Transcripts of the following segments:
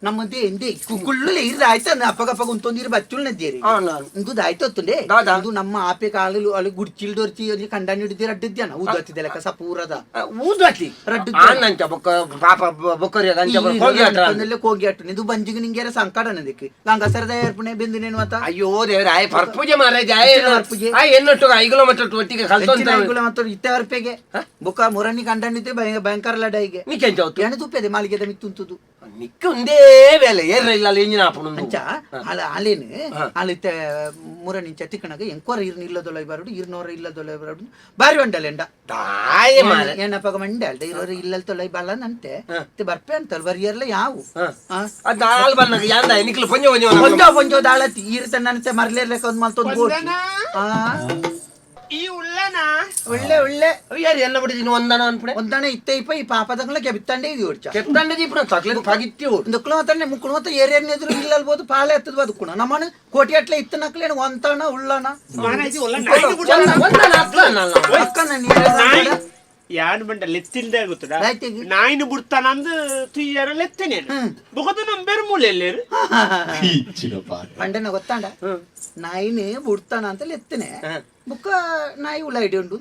ನಮ್ಮದೇ ಎಂದೇ ಕುಕ್ಕುಳ್ಳು ಇರ್ದ ಆಯ್ತ ಅಪ್ಪಗಪ್ಪ ಉಂತೊಂದು ಇರು ಬಚ್ಚುಲ್ ನದ್ದೇರಿ. ಇಂದು ದಾಯ್ತೊತ್ತುಂಡೆ. ದಾದ? ಇದು ನಮ್ಮ ಆಪೆ ಕಾಲು ಅಲ್ಲಿ ಗುಡ್ಚಿಲ್ಡೊರ್ಚಿ ಅಲ್ಲಿ ಕಂಡಾನಿ ಹಿಡಿದಿ ರಡ್ಡಿದ್ಯಾನ ಊದತ್ತಿದೆ ಲೆಕ್ಕ ಸಪೂರದ. ಊದ್ವತ್ತಿ. ರಡ್ಡು. ಆನಂಚ ಬೊಕ್ಕ ಪಾಪ ಬೊಕ್ಕರಿ ಅಂಚ ಹೋಗಿ ಹತ್ರ. ಕೋಗಿ ಅಟ್ಟು ಇದು ಬಂಜಿಗೆ ನಿಂಗೆ ಸಂಕಟ ನದಿಕ್ಕೆ ಗಂಗಸರದ ಏರ್ಪಣೆ ಬೆಂದಿನೇನು ಆತ. ಅಯ್ಯೋ ದೇವ್ರ, ಆಯ್ ಪರ್ಪೂಜೆ ಮಾರಾಜ ಆಯ್. ಎಂಚಿನ ಪರ್ಪೂಜೆ? ಆಯ್ ಎನ್ನೊಟ್ಟು ಐಗುಲ ಮಟ್ಟ ಒಟ್ಟಿಗೆ ಕಲ್ತೊಂತ. ಮತ್ತು ಇತ್ತೆ ವರ್ಪೆಗೆ ಬುಕ್ಕ ಮುರನಿ ಕಂಡನಿದ್ದೆ ಭಯಂಕರ ಲಡಾಯಿಗೆ. ನಿಕ್ಕೆಂಚ ಹೊತ್ತು? ಎಣೆ ತುಪ್ಪದೆ ಮಾಲಿಗೆದ ಮಿತ್ತುಂತುದು. ನಿಕ್ಕ ಒಂದೇ ವೇಲೆ ಏರ್ರ ಇಲ್ಲ ಅಲ್ಲಿ ಇಂಜಿನ ಆಪುಣು. ಅಂಚ ಅಲ ಅಲೇನು ಅಲಿತೆ ಮುರನಿಂಚ ತಿಕ್ಕಣಗ ಎಂಕೋರ ಇರ್ನ ಇಲ್ಲದೊಳ ಬರಡು ಇರ್ನೋರ ಇಲ್ಲದೊಳ ಬರಡು ಬಾರಿ వంಡಲೆಂಡ. ದಾಯ ಮಾರ. ಏನಪ್ಪಗ ಮಂಡೆ ಅಲ್ದ ಇರೋರು ಇಲ್ಲಲ್ ತೊಲೈ ಬಲ್ಲನಂತೆ ಬರ್ಪೆ ಅಂತಲ್ ಬರಿಯರ್ಲ ಯಾವು ಆ? ಅದು ಆಲ್ ಬನ್ನಗ ಯಾಂದ ನಿಕ್ಲು ಪೊಂಜ ಪೊಂಜ. ಒಂಜೋ ಒಂಜೋ ದಾಳತಿ ಈರ್ ತನ್ನಂತೆ ಮರ್ಲೇರ್ಲೆಕ್ಕ ಒಂದ್ ಮಲ್ತೊಂದು ಬೋರ್ಚಿ. ಆ ಈ ಉಳ್ಳನಾ? ಒಳ್ಳೆ ಒಳ್ಳೆ. ಯಾರು ಎನ್ನ ಬಿಡಿದಿನ ಒಂದನ ಅನ್ಪಡೆ. ಒಂದಣ ಇತ್ತೆ ಇಪ್ಪ ಈ ಪಾಪದಂಗ್ಲ ಕೆಬಿತ್ತಂಡೆ ಇದು ಓಡ್ಚ. ಕೆತ್ತಂಡೆ ದೀಪನ ತಕ್ಲೆ ಪಗಿತ್ತಿ ಓಡು. ದುಕ್ಕಳು ಮಾತಾನೆ ಮುಕ್ಕಳು ಮಾತ್ರ ಏರೇರ್ನ ಎದುರು ಇಲ್ಲಲ್ಬೋದು ಪಾಲೆ ಎತ್ತದ ಬದುಕುಣ ನಮ್ಮನ ಕೋಟಿ ಅಟ್ಲೆ ಇತ್ತು ನಕ್ಲೇನು ಒಂತಣ ಉಳ್ಳಣ. ಮಾರಾಯ್ತಿ ಉಲ್ಲ ನಾಯಿನ ಬಿಡ್ತಾನ. ಒಂದನ ಅತ್ಲ ನನ್ನ. ಅಕ್ಕ ನನ್ನ. ನಾಯಿ ಯಾನ್ ಬಂಡ ಲೆತ್ತಿಲ್ದೆ ಗೊತ್ತದ. ಆಯ್ತು. ನಾಯಿನ ಬಿಡ್ತಾನಂದು ತುಯ್ಯಾರ ಲೆತ್ತನೇನು ಬೊಕದ ನಮ್ ಬೇರೆ ಮೂಲೆ ಎಲ್ಲೇರು. ಇಚ್ಚಿನ ಪಾತ್ರ. ಪಂಡನ ಗೊತ್ತಾಂಡ ನಾಯಿನ ಬುಡ್ತಾನ ಅಂತ ಲೆತ್ತನೆ ಬುಕ್ಕ ನಾಯಿ ಉಳ ಐಡಿ ಉಂಟು.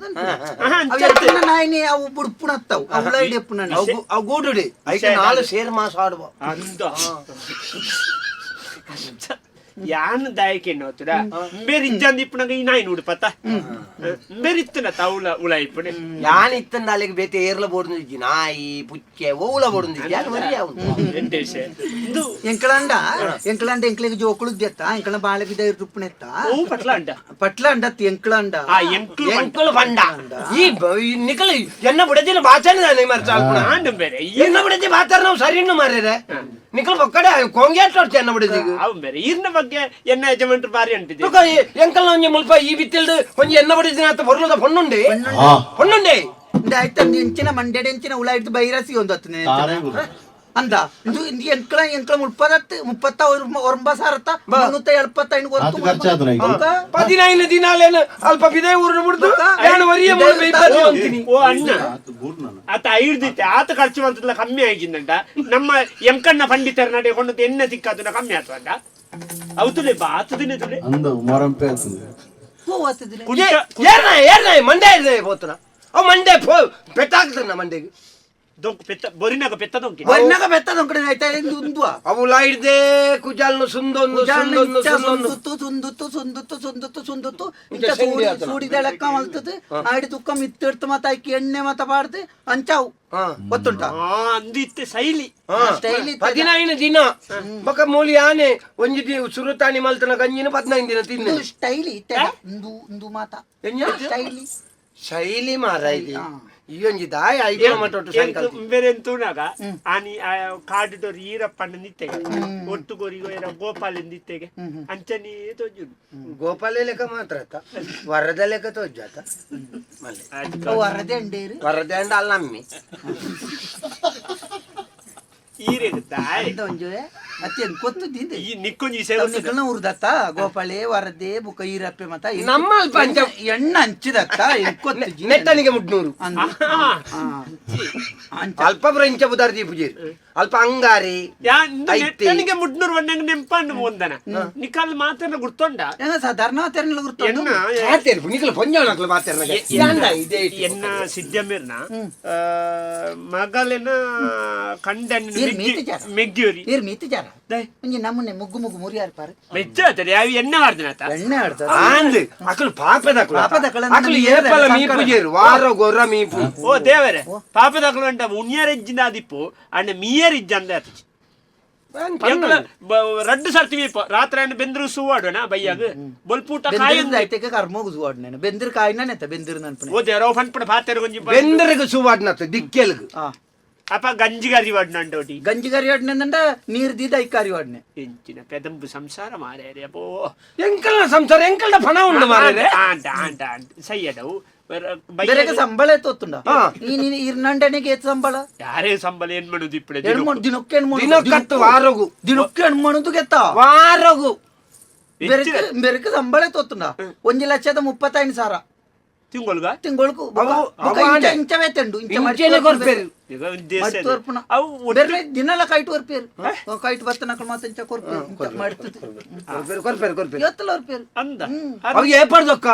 ಅಂಚ. ನಾಯಿನಿ ಅವು ಬುಡ್ಪುಣತ್ತವು ಅವು ಉಳ ಐಡಿ ಎಪ್ಪುನ. ಅವು ಗೂಡುಡಿ ಐಕೆ ನಾಲು ಸೇರ್ ಮಾಸ ಆಡುವ. ಅಂದ ಯಾನ್ ದಾಯಕೆ ನೋತುಡ ಬೇರೆ ಇಜ್ಜಂದ ಇಪ್ಪುನಗ ಈ ನಾಯಿ ನೋಡು ಪತ್ತ ಬೇರೆ ಇತ್ತನ ತೌಲ ಉಳ ಇಪ್ಪುನೆ. ಯಾನ್ ಇತ್ತಂದ ಅಲ್ಲಿಗೆ ಬೇತೆ ಏರ್ಲ ಬೋಡ್ದು ನಾಯಿ ಪುಚ್ಚೆ ಓಲ ಬೋಡ್ದು ಯಾನ್ ಮರಿಯ ಉಂಟು. ಎಂತ ವಿಷಯ ಇದು? ಎಂಕಳಂಡ ಎಂಕಳಂಡ ಎಂಕ್ಲಿಗೆ ಜೋಕುಳು ದೆತ್ತ ಎಂಕಳ ಬಾಳೆ ಬಿದ ರುಪ್ಪುನೆತ್ತ. ಓ ಪಟ್ಲ ಅಂಡ. ಪಟ್ಲ ಅಂಡತ್ ಎಂಕಳಂಡ. ಆ ಎಂಕ್ಲು ಪಂಡ. ಎಂಕುಲು ಪಂಡ ಈ ಈ ನಿಕಲು ಎನ್ನ ಬುಡದಿನ ಬಾಚನ ದಾನೆ ಮರ್ಚ ಆಲ್ಪುಣ. ಆಂಡ ಬೇರೆ ಈ ಎನ್ನ ಬುಡದಿ ಬಾತಾರ ನಾವು ಸರಿ ಇನ್ನು ಮಾರ್ರೆ ನಿಕಲು ಬೊಕ್ಕಡೆ ಕೊಂಗೆ ಅಡ್ಚ ಎನ್ನ ಬುಡದಿಗೆ. ಅವ್ ಬೇರೆ ಈರ್ನ ಬಗ್ಗೆ ಎನ್ನ ಯಜಮಾನ್ರು ಬಾರಿ ಅಂಟಿದೆ. ಬೊಕ್ಕ ಎಂಕಲ್ನ ಒಂಜಿ ಮುಲ್ಪ ಈ ಬಿತ್ತಿಲ್ದು ಒಂಜಿ ಎನ್ನ ಬುಡದಿನ ಆತ ಬೊರ್ಲದ ಹೊಣ್ಣುಂಡೆ ಹೊಣ್ಣುಂಡೆ. ಆಯ್ತ ಎಂಚಿನ ಮಂಡ್ಯಡ ಎಂಚಿನ ಉಳ ಹಿಡ್ದು ಬೈರಾಸಿ ಒಂದು ಹತ್ತು. ತಾರೇ ಗುರು. ಅಂದ ಇದು ಇಂದು ಎಂಕಳ ಎಂಕಳ ಮುಪ್ಪದತ್ತು ಮುಪ್ಪತ್ತ ಒರಂಬ ಸಾರತ್ತ ಮುನ್ನೂತ್ತ ಎಳ್ಪತ್ತೈದು. ಆತು ಖರ್ಚಾದ್ರ ಈಗ. 15 ದಿನಾಲೇನು ಅಲ್ಪ ಬಿದೆ ಊರು ಬಿಡ್ದು ನಾನು ವರಿಯ ಮುಲ್ಪ ಇಪ್ಪತ್ತು ಅಂತೀನಿ. ಓ ಅಣ್ಣ. ಆತು ಬೂರ್ನನ. ಆತ ಐರ್ದಿತ್ತೆ ಆತ ಖರ್ಚು ಮಾಡ್ತದಲ್ಲ ಕಮ್ಮಿ ಆಗಿದ್ದಂಟ ನಮ್ಮ ಎಂಕಣ್ಣ ಪಂಡಿತರ ನಡೆ ಕೊಂಡು ಎಣ್ಣೆ ತಿಕ್ಕದನ್ನ ಕಮ್ಮಿ ಆತವಂಡ ಅವತುಲೆ ಬಾತು ದಿನ ತುಲೆ. ಅಂದ ಮೊರಂಪೆ ಆತಂದೆ. ಕುಂಟ. ಏರ್ನ ಏರ್ನ ಮಂಡೆ ಇರ್ತದೆ ಪೋತನ ಅವ್ ಮಂಡೆ ಪೆಟ್ಟಾಗ್ತದೆ ಮಂಡೆಗೆ. ದೊಂಕ್ ಪೆತ್ತ ಬೊರಿನಾಗ ಪೆತ್ತ ದೊಂಕಿ. ಒನ್ನಾಗ ಬೆತ್ತದ ಕಡೆ ಆಯ್ತಾ ಉಂದುವ. ಅವು ಲೈಡ್ದೆ ಕುಜಾಲ್ನು ಸುಂದೊಂದು ಸುಂದೊಂದು ಸುಂದೊಂದು. ಸುಂದುತ್ತು ಸುಂದುತ್ತು ಸುಂದುತ್ತು ಸುಂದುತ್ತು ಸುಂದುತ್ತು ಇಂಚ ಇಂಚ ಸೆಂಡಿ ಆತನ. ಸೂಡಿದಳಕ್ಕ ಮಲ್ತದು ಆಡಿ ತುಕ್ಕ ಮಿತ್ತಿಡ್ತು ಮತ್ತ ಆಯ್ಕೆ ಎಣ್ಣೆ ಮತ್ತ ಪಾಡ್ದು ಅಂಚಾವು ಗೊತ್ತುಂಟ. ಆ ಅಂದಿತ್ತೆ ಶೈಲಿ. ಸ್ಟೈಲ್ ಇತ್ತು. 15 ದಿನ ಬೊಕ ಮೂಲಿ ಆನೆ ಒಂಜಿ the ಸುರುತಾನಿ ಮಲ್ತನ ಗಂಜಿನ 15 ದಿನ ತಿನ್ನೆ. ಇದು ಸ್ಟೈಲ್ ಇತ್ತೆ ಇಂದು ಇಂದು ಮಾತ. ಎಂಜ? ಸ್ಟೈಲಿ. ಶೈಲಿ ಮಾರ ಇದು ಈ ಒಂಜಿ ದಾಯ ಐದು ಮಟ್ಟೊಟ್ಟು ಸಾಯಂಕಾಲ. ಬೇರೆ ತೂನಾಗ ಆನಿ ಕಾಡುಡೋರು ಈರಪ್ಪಣ್ಣ ನಿತ್ತೆಗೆ ಒಟ್ಟು ಗೋರಿಗೋ ಏರ ಗೋಪಾಲ ನಿತ್ತೆಗೆ ಅಂಚನಿ ತೋಜುಡು. ಗೋಪಾಲ ಲೆಕ್ಕ ಮಾತ್ರ ಆತ ವರದ ಲೆಕ್ಕ ತೋಜಾತ ಮಲ್ಲೆ. ಅವು ಅರದೆ ಅಂಡೇರು. ವರದೆ ಅಂಡ ಅಲ್ಲ ಅಮ್ಮಿ. ಈರೆಗ್ ದಾಯ್. ಅಂದ ಒಂಜುವೆ ಅತ್ಯಂತ ಕೊತ್ತುದಿಂದೆ. ಈ ನಿಕ್ಕೊಂಜಿ ಸೇವೆ. ನಿಕಲ್ನ ಉರ್ದತ್ತ ಗೋಪಾಳೆ ವರದೆ ಬುಕ್ಕ ಈರಪ್ಪೆ ಮತ ನಮ್ಮ ಅಲ್ಪ ಅಂಚ ಎಣ್ಣ ಹಂಚಿದತ್ತ ಕೊತ್ತು. ನೆಟ್ಟನಿಗೆ ಮುಟ್ನೂರು. ಅಂದು ಅಂಚ. ಅಲ್ಪ ಬ್ರಂಚ ಬುದಾರ್ ದೀಪುಜೀರ್ ಅಲ್ಪ ಅಂಗಾರಿ. ಯಾ ಇಂದು ಐತಿ. ನೆಟ್ಟನಿಗೆ ಮುಡ್ನೂರು ವಣ್ಣಂಗ್ ನೆಂಪಂಡು ಒಂದನ ನಿಕಲ್ ಮಾತನ್ನ ಗುರ್ತೊಂಡ. ಏನ ಸಾಧಾರಣ ತೆರನಲ್ಲ ಗುರ್ತೊಂಡು. ಎನ್ನ ಮಾತೇರು ನಿಕಲ ಪೊಂಜವನಕ್ಲು ಮಾತೇರ್ನಗ ಯಾಂಡ ಇದೇ. ಎನ್ನ ಸಿದ್ದಮೇರ್ನ ಮಗಲೆನ ಕಂಡನ್. ಈರ್ ಮೀತು ಜಾರ. ಮೆಗ್ಗಿಯೋರಿ. ಈರ್ ಮೀತು ಜಾರ. ದೈ. ಒಂಜಿ ನಮ್ಮನೆ ಮುಗ್ಗು ಮುಗ್ಗು ಮುರಿಯಾರ್ ಪಾರು. ಮೆಚ್ಚ ಆತದೆ ಅವು ಎಣ್ಣೆ ವಾರ್ದನಾತ. ಎಣ್ಣೆ ಆಡ್ತದ. ಆಂದ್ ಅಕಲು ಪಾಪದಕುಲು. ಪಾಪದಕುಲು ಅಂದ್ರೆ ಅಕಲು ನಮ್ಗೆ ಏಪಲ ಸಂಕಟ. ಮೀಪುಜೇರು ವಾರ ಗೊರ ಮೀಪು. ಓ ದೇವರೇ ಪಾಪದಕಲು ಅಂಟ ಉಣ್ಯರೆಜ್ಜಿನ ಆದಿಪ್ಪು ಅಣ್ಣ ಮೀಯರಿಜ್ಜಂದ ಆತಿಚಿ ಎಂಕುಲ ರಡ್ಡು ಸರ್ತಿ ಮೀಪ ರಾತ್ರಿ ಅಣ್ಣ ಬೆಂದ್ರು ಸುವಾಡೋಣ ಬಯ್ಯಾಗ ಬೊಲ್ಪೂಟ ಕಾಯಿ. ಬೆಂದಿರ್ ಐತೆಗೆ ಕರ್ಮೋಗು ಸುವಾಡ್ನೇನು ಬೆಂದಿರ್ ಕಾಯಿನ ಬೆಂದಿರ್ ನನ್ಪಣೆ. ಓ ದೇವರ ಫನ್ಪಡ ಪಾತೆರ ಗೊಂಜಿ ಬೆಂದರಿಗೆ ಸುವಾಡ್ನತ್ತು ದಿಕ್ಕೆಲ್ಗು. ಆ ಅಪ ಗಂಜಿಗರಿ ವಾಡ್ನಂಡೋಟಿ. ಗಂಜಿ ಕರಿ ವಾಡ್ನೆ ನೀರ್ ದೀದ ಐಕಾರಿ ವಾಡ್ನೆ. ಎಂಚಿನ ಪೆದಂಬು ಸಂಸಾರ ಮಾರೇ ಅಪೋ. ಎಂಕಲ್ನ ಸಂಸಾರ ಎಂಕಲ್ನ ಪಣ ಉಂಡು ಮಾರ್ರೆ. ಆಂಡ ಆಂಡ ಆಂಡ ಸಯ್ಯಡವು ಬೇರೆಗೆ ಸಂಬಳ ಎತ್ತೊತ್ತುಂಡ ಈ ನೀನು ಇರ್ನಂಡನಿಗೆ ಏತ್ ಸಂಬಳ? ಯಾರೇ ಸಂಬಳ ಏನ್ ಮಾಡುದು ಇಪ್ಪಡೆ? ಎಣ್ಮಣು ದಿನಕ್ಕೆ ಎಣ್ಮಣು. ದಿನಕ್ಕತ್ತು ವಾರಗು. ದಿನಕ್ಕೆ ಎಣ್ಮಣುದು ಗೆತ್ತ. ವಾರಗು. ಬೆರಕ್ ಬೆರಕ್ ಸಂಬಳ ತೋತ್ತುಂಡ 1,35,000. ತಿಂಗೊಳ್ಗ ತಿಂಗೊಳ್ಕು ಅವು ಆಂಡೆ. ಇಂಚ ವೇತಂಡು ಇಂಚ ಇಂಚೆನೆ ಕೊರ್ಪೇರು. ಈಗ ಉದ್ದೇಶ ಮಡ್ತು ಅದು. ಅರ್ಪಣ. ಅವು ಬೇರೆ ದಿನಲ ಕೈಟ್ ಒರ್ಪೇರು ಕೈಟ್ ಬತ್ತನಕಲ್ ಮಾತ ಇಂಚ ಕೊರ್ಪೇರು ಇಂಚ ಮಾಡ್ತದೆ. ಕೊರ್ಪೇರು ಕೊರ್ಪೇರು ಕೊರ್ಪೇರು. ಇವತ್ತಲ್ಲ ಒರ್ಪೇರು. ಅಂದ ಅವು ಏಪಡ್ದೊಕ್ಕ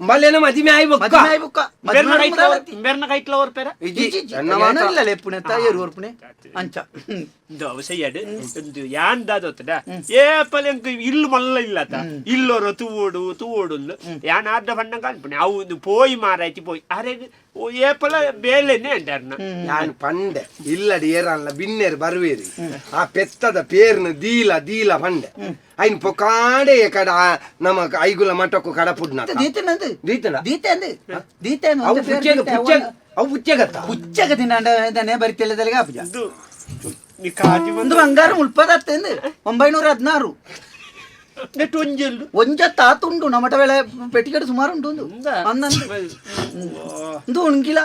ಬಲ್ಲೇನ ಮದಿಮೆ ಆಯ್ಬೊಕ್ಕ. ಮದುವೆ ಆಯ್ಬುಕ್ಕ. ಬೆರ್ನ ಮದುವೆ ಕೈಟ್ಲ ಮುರಾಲತಿ. ಬೆರ್ನ ಕೈಟ್ಲ ಒರ್ಪೇರ. ಇಜ್ಜಿ. ಇಜ್ಜಿ, ಇಜ್ಜಿ. ಎನ್ನ ಏನೂ ಮಾತ. ಇಲ್ಲ ಲೆಪ್ಪುಣೆ ತಾಯರು ಒರ್ಪುಣೆ ಅಂಚ. ಇಂದು ಅವಸಯ್ಯಾಡು ಇಂದು ಯಾನ್ ದಾದೊತ್ತಡ ಏಪಲ್ ಎಂಕ್ ಇಲ್ಲು ಮಲ್ಲ ಇಲ್ಲತ ಇಲ್ಲೊರ ತೂವೋಡು ತೂವೋಡು ಅಂದ್ ಯಾನ್ ಆರ್ಡ ಬಣ್ಣ ಕಾಣ್ಪುಣೆ ಅವು ಇಂದು ಪೋಯಿ ಮಾರಾಯ್ತಿ ಪೋಯಿ ಅರೆ ಏಪಲ ಬೇಲೆನೆ ಅಂಡರ್ನ. ನಾನು ಪಂಡೆ ಇಲ್ಲಡಿ ಏರಲ್ಲ ಬಿನ್ನೇರು ಬರುವೇರಿ ಆ ಪೆತ್ತದ ಪೇರ್ನ ದೀಲ ದೀಲ ಪಂಡೆ ಐನ್ ಪೊಕಾಡೆ ಕಡ ನಮ್ಮ ಐಗುಲ ಮಠಕ್ಕೂ ಕಡಪುಡ್ನ. ದೀತನಂದು. ದೀತನ? ದೀತೆ ಅಂದು ದೀತೆ ಅಂದು. ಅವು ಪುಚ್ಚೆಗ ಪುಚ್ಚೆಗ ಅವು ಪುಚ್ಚೆಗತ್ತ. ಪುಚ್ಚಗ ದಿನಾಂಡ ದನೆ ಬರಿತೆಲ್ಲದಲ್ಲಿಗೆ ಆಪುಜ. ಇಂದು ನೀ ಕಾಜಿ ಒಂದು ಬಂಗಾರ ಮುಲ್ಪದತ್ತೆ 916. ನೆಟ್ ಒಂಜೆಲ್ಲು. ಒಂಜ ತಾತುಂಡು ನಮಟ ವೇಳೆ ಪೆಟ್ಟಿಗೆಡು ಸುಮಾರು ಉಂಟು ಒಂದು. ಅಂದಂದು ಇಂದು ಉಣ್ಗಿಲ.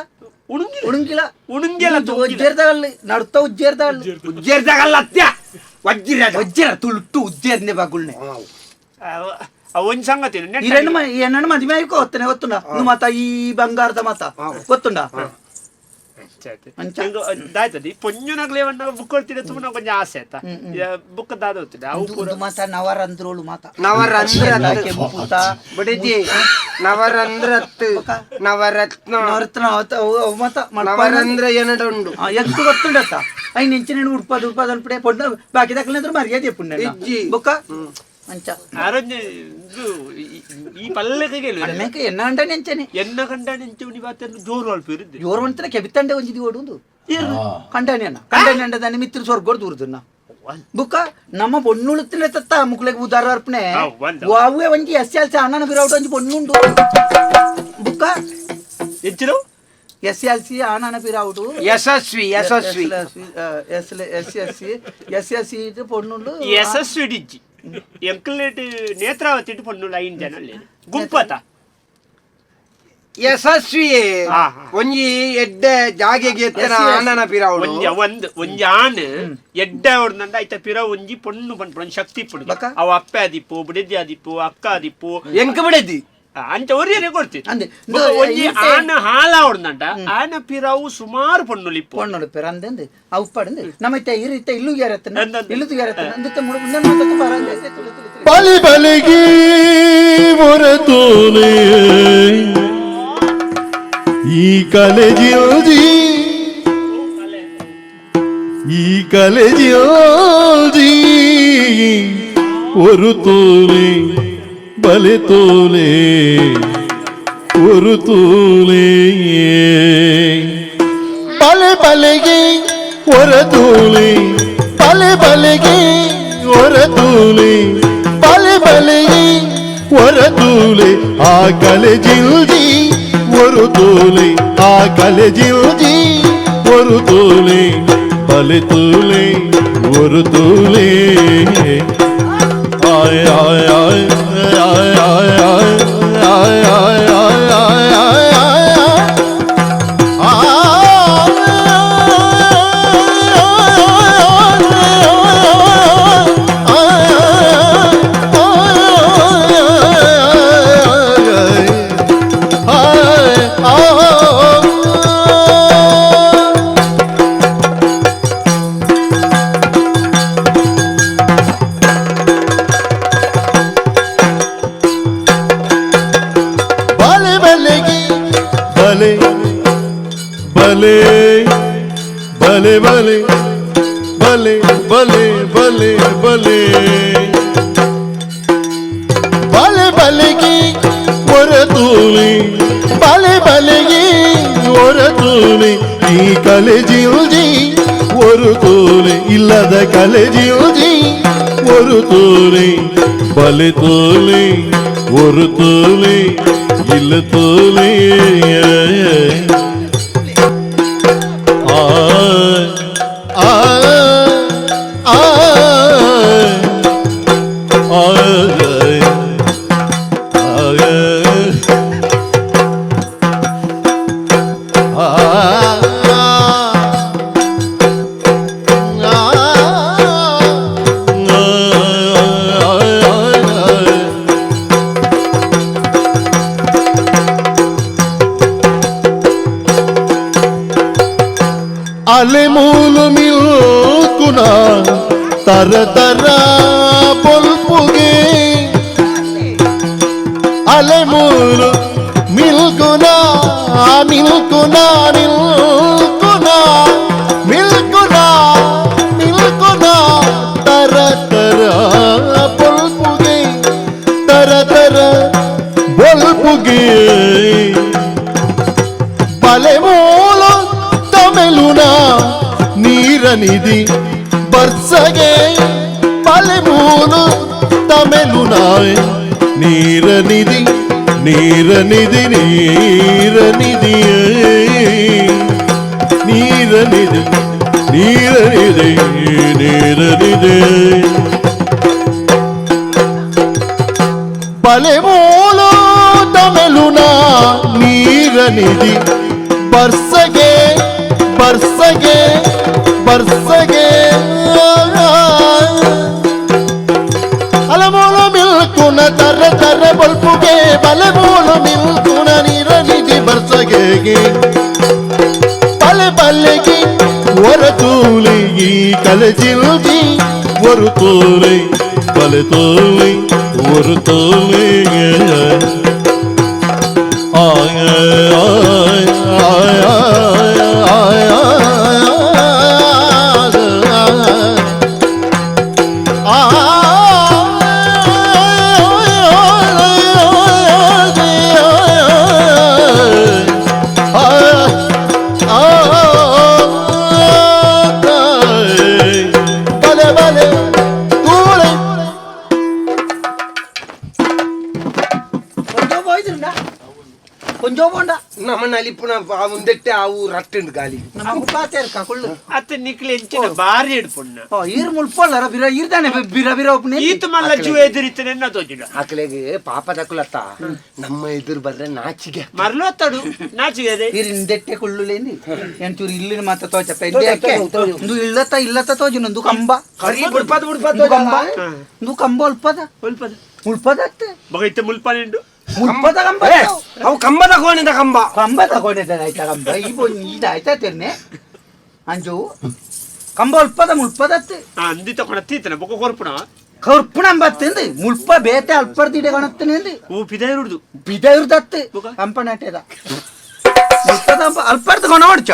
ಉಣುಂಗಿಲ. ಉಣುಂಗಿಲ. ಉಣುಂಗಿಲ. ಉಜ್ಜೇರ್ದಗಲ್ಲಿ ನಡ್ತ ಉಜ್ಜೇರ್ದಗಲ್ಲಿ. ಉಜ್ಜೇರ್ದಾಗಲ್ಲ ಅತ್ಯ ವಜ್ಜಿರ. ವಜ್ಜರ ತುಳುಟ್ಟು ಉಜ್ಜೇರ್ನೆ ಬಾಗುಳ್ನೆ. ಒಂಜಿ ಸಂಗತಿ ನೆಟ್ ಈ రెండు ಎಣ್ಣನ ಮದುವೆ ಆಯ್ಕೋ ಒತ್ತನೆ ಗೊತ್ತುಂಡ ಇಂದು ಮಾತ ಈ ಬಂಗಾರದ ಮಾತ ಗೊತ್ತುಂಡ ಅಂಚ. ದಾಯ್ತದೆ ಪೊಂಜುನಗ್ಲೇ ಬುಕ್ ಕೊಡ್ತೀನಿ ತುಂಬ ಕೊಂಚ ಆಸೆ ಆಯ್ತಾ ಬುಕ್ ದಾದ ಹೋಗ್ತದೆ ಅವು ಇಂದು ಇಂದು ಮಾತ ನವರಂದ್ರೋಳು ಮಾತ. ನವರಂಧ್ರ. ಕೆಂಪುತ. ಬಿಡಿಜಿ ನವರಂಧ್ರತ್ ನವರತ್ನ. ನವರತ್ನ ಅವತ ಅವು ಅವು ಮಾತ ಮಲ್ಪಾನ. ನವರಂಧ್ರ ಎನಡುಂಡು. ಎಂತ ಗೊತ್ತುಂಡತ್ತ ಐನ್ ಇಂಚಿನ ಉಡ್ಪದ ಉಡ್ಪದ ಅನ್ಪಡೆ ಪೊಣ್ಣ ಬಾಕಿ ದಕ್ಕಲಿಂದ್ರೆ ಮರ್ಯಾದೆ ಪುಣ್ಯ. ಇಜ್ಜಿ. ಬೊಕ್ಕ ಅಂಚ. ಆರೋಗ್ಯ ಇದು ಈ ಪಲ್ಲಕ್ಕೆ ಅಣ್ಣಕ್ಕೆ ಎನ್ನ ಅಂಡನೆ ಅಂಚನೆ. ಎನ್ನ ಕಂಡ ನಿಂಚು ಬಾತನ್ನು ಜೋರು ಅಲ್ಪ ಇರುದ್ದೆ. ಜೋರು ಅಂತಾನೆ ಕೆಬಿತ್ತಂಡೆ ಒಂಜಿ ಓಡುಂದು ಕಂಡಾನಿ ಅಣ್ಣ ಕಂಡಾನಿ ಅಂಡದಾನೆ ಮಿತ್ರ ಸ್ವರ್ಗೋಡ್ ದೂರದನ್ನ ಬುಕ್ಕ ನಮ್ಮ ಪೊಣ್ಣುಳುತ್ತಿನ ತತ್ತ ಮುಕ್ಲೆಗ್ ಉದಾರ ಅರ್ಪಣೆ. ಒಂದ್. ವಾವೇ ಒಂಜಿ S L C ಅಣ್ಣನ ಬಿರೌಟ್ ಒಂಜಿ ಪೊಣ್ಣುಂಡು ಬುಕ್ಕ. ಎಂಚಿನ? S L C ಆನನ ಪಿರೌಟು. Yashasvi Yashasvi. S S S C S S C ಪೊಣ್ಣುಂಡು. ಯಶಸ್ವಿ ಡಿಜ್ಜಿ ಎಂಕಲ್ನೇಟ್ ನೇತ್ರಾವತಿ ಪೊಣ್ಣುಳು ಐನ್ ಜನ ಗುಂಪತ. ಯಶಸ್ವಿ. ಹಾ, ಹಾ. ಒಂಜಿ ಎಡ್ಡೆ ಜಾಗೆಗೆ ಎತ್ತನ ಯಶಸ್ವಿ. ಆನನ ಪಿರಾವುಡು. ಒಂಜಿ ಒಂದ್ ಒಂಜಿ ಆಣ್ ಎಡ್ಡೆ ಹೊಡ್ದಂಡ ಐತ ಪಿರ ಒಂಜಿ ಪೊಣ್ಣು ಪನ್ಪುಣ ಒಂಜಿ ಶಕ್ತಿ ಇಪ್ಪುಡು. ಬಕ್ಕ? ಅವ ಅಪ್ಪೆ ಆದಿಪ್ಪು ಬುಡೆದಿ ಆದಿಪ್ಪು ಅಕ್ಕ ಆದಿಪ್ಪು. ಎಂಕ ಬಿಡೆದಿ. ಅಂಚ ಒರಿಯನೆ ಕೊಡ್ತಿ. ಅಂದೆ. ಬೊಕ್ಕ ಒಂಜಿ ಇಂತೆ- ಆನ ಹಾಲ ಹೊಡ್ದಂಡ ಆನ ಪಿರವು ಸುಮಾರು ಪೊಣ್ಣುಲು ಇಪ್ಪು. ಪೊಣ್ಣುಳು ಪೆರ ಅಂದೆ ಅವು ಪಡಂದು ನಮ್ಮ ಇತ್ತ ಇರು ಇತ್ತ ಇಲ್ಲು ಯಾರತ್ತನ. ಅಂದಂದು. ಇಲ್ಲುದು ಯಾರತ್ತನ ಅಂದುತ್ತ ಮುಡು ಮುಂದೆ ಮಾತಕ್ಕ ಬರ ಅಂದೆ ತುಳು ತುಳು ತುಳು. ಬಲಿ ಬಲಿಗೆ ಹೊರತೋಲೆ ಈ ಕಲೆಜಿಲ್ಜಿ ಈ ಕಲೆಜಿಲ್ಜಿ ஒரு தூளே பலி தூளே ஒரு தூளே பலே பலகி ஒரு தூளே பலே பலகி ஒரு தூளே பலே பலகி ஒரு தூளே ಆ ಕಲೆಜಿಲ್ಜಿ ஒரு தூளே ಆ ಕಲೆಜಿಲ್ಜಿ ஒரு தூளே பலே தூளே ஒரு தூளே ಆಯ್ ಆಯ್ ಆಯ್ ಆಯ್ ಆಯ್ ಆಯ್ ಆಯ್ ಆಯ್ ಆಯ್ ಆಯ್ ಆಯ್ ಆಯ್ ಬಲೆ ಬಲೆಗೆ ಬಲೆ ಬಲೆ ಬಲೆ ಬಲೆ ಬಲೆ ಬಲೆ ಬಲೆ ಬಲೆ ಬಲೆ ಬಲೆಗೆ ಒರ ತೂಲಿ ಬಲೆ ಬಲೆಗೆ ಒರ ತೂಲಿ ಈ ಕಲೆಜಿಲ್ಜಿ ஒரு தூளி இல்லாத கলেজিல்ஜி ஒரு தூளி பலி தூளி ஒரு தூளி இல்ல தூளி ஆ ஆ ஆ ஆ ಆ ಅಲೆಮೂಲು ಮಿಲ್ಕುನ ತರ ತರ ಪೊಲ್ಪುಗೆ ಅಲೆಮೂಲು ಮಿಲ್ಕುನ ಮಿಲ್ಕುನ ಮಿಲ್ಕುನ ಮಿಲ್ಕುನ ಮಿಲ್ಕುನ ತರ ತರ ಪೊಲ್ಪುಗೆ ತರ ತರ ಬೊಲ್ಪುಗೆ ಬಲೆಮೂಲು ತಮಿಳುನ ನೀರನಿಧಿ ಬರ್ಸಗೆ ಬಲೆಮೂಲು ತಮಿಳುನ ನೀರನಿಧಿ ನೀರನಿಧಿ ನೀರನಿಧಿ ನೀರನಿಧಿ ನೀರನಿಧಿ ನೀರನಿಧಿ ಬಲೆಮೂಲು ತಮಿಳುನ ನೀರನಿಧಿ ಬರ್ಸಗೆ ಬರ್ಸಗೆ ಬರ್ಸಗೆ ಅಲಮೂಲು ಮಿಲ್ಕುನ ತರ ತರ ಬಲ್ಪುಗೆ ಬಲೆಮೂಲು ಮಿಲ್ಕುನ ನೀರನಿಧಿ ಬರ್ಸಗೆ ಬಲೆ ಬಲೆಗೆ ಒರ ತೂಲಿ ಕಲಜಿಲ್ಜಿ ஒரு தோலை பல தோலை ஒரு தோலை ஆய ஆய ஆய ஆய ಬಲೆ ಬಲೆ ತೂಳೆ కొంచెం పోయిద్రుండా కొంచెం పోండా ನಮ್ಮ ನಲಿಪುನ ಉಂದೆಟ್ಟೆ ಅವು ರಟ್ಟುಂಡು ಗಾಲಿ ನಮ್ಮ ಪಾತೇರ್ಕ ಕುಳ್ಳು ಅತ್ತ ನಿಕ್ಲೆ ಎಂಚಿನ ಬಾರಿ ಹಿಡ್ಪುಣ್ಣ ಓ ಈರ್ ಮುಲ್ಪೊಲ್ಲರ ಬಿರ ಈರ್ದಾನೆ ಬಿರ ಬಿರ ಒಪ್ಪನೆ ಈತ ಮಲ್ಲ ಜೀವ ಎದುರಿತನೆ ಎನ್ನ ತೋಜಿಡ ಆಕಲೆಗೆ ಪಾಪದಕುಲತ್ತ ನಮ್ಮ ಎದುರು ಬರ್ರೆ ನಾಚಿಗೆ ಮರ್ಲು ಅತ್ತಡು ನಾಚಿಗೆ ಅದೇ ಈರಿನ ದೆಟ್ಟೆ ಕುಳ್ಳುಲೇಂದಿ ಎಂಚೂರು ಇಲ್ಲಿನ ಮಾತ ತೋಚಪ್ಪ ಇದ್ದೆ ಇಂದು ಇಲ್ಲತ್ತ ಇಲ್ಲತ್ತ ತೋಜು ನಂದು ಕಂಬ ಕರಿ ಬುಡ್ಪಾದ ಬುಡ್ಪಾದ ಇಂದು ಕಂಬ ಇಂದು ಕಂಬ ಉಲ್ಪದ ಉಲ್ಪದ ಉಲ್ಪದ ಅತ್ತೆ ಬಗೈತೆ ಮುಲ್ಪನೆಂಡು ಮುಲ್ಪದ ಕಂಬ ಅವು ಕಂಬದ ಕೋಣಿದ ಕಂಬ ಕಂಬ ತಗೊಂಡಿದ್ದಾನೆ ಆಯ್ತಾ ಕಂಬ ಈ ಇದು ಆಯ್ತಾ ತಿರ್ನೆ ಅಂಜು ಕಂಬ ಉಲ್ಪದ ಮುಲ್ಪದ ಅತ್ತೆ ಅಂದಿ ತಕೊಂಡ ತೀತನ ಬೊಕ್ಕ ಕೊರ್ಪುಣ ಕರ್ಪುಣ ಅಂಬತ್ತಿಂದು ಮುಲ್ಪ ಬೇತೆ ಅಲ್ಪರ್ದಿಡೆ ಕಾಣುತ್ತೇನೆ ಹೂ ಪಿದ ಇರುದು ಬಿದ ಇರುದತ್ತೆ ಕಂಪ ನಾಟ್ಯದ ಮುಲ್ಪದ ಕಂಬ ಅಲ್ಪರ್ದ ಕೊಣ ಹೊಡ್ಚ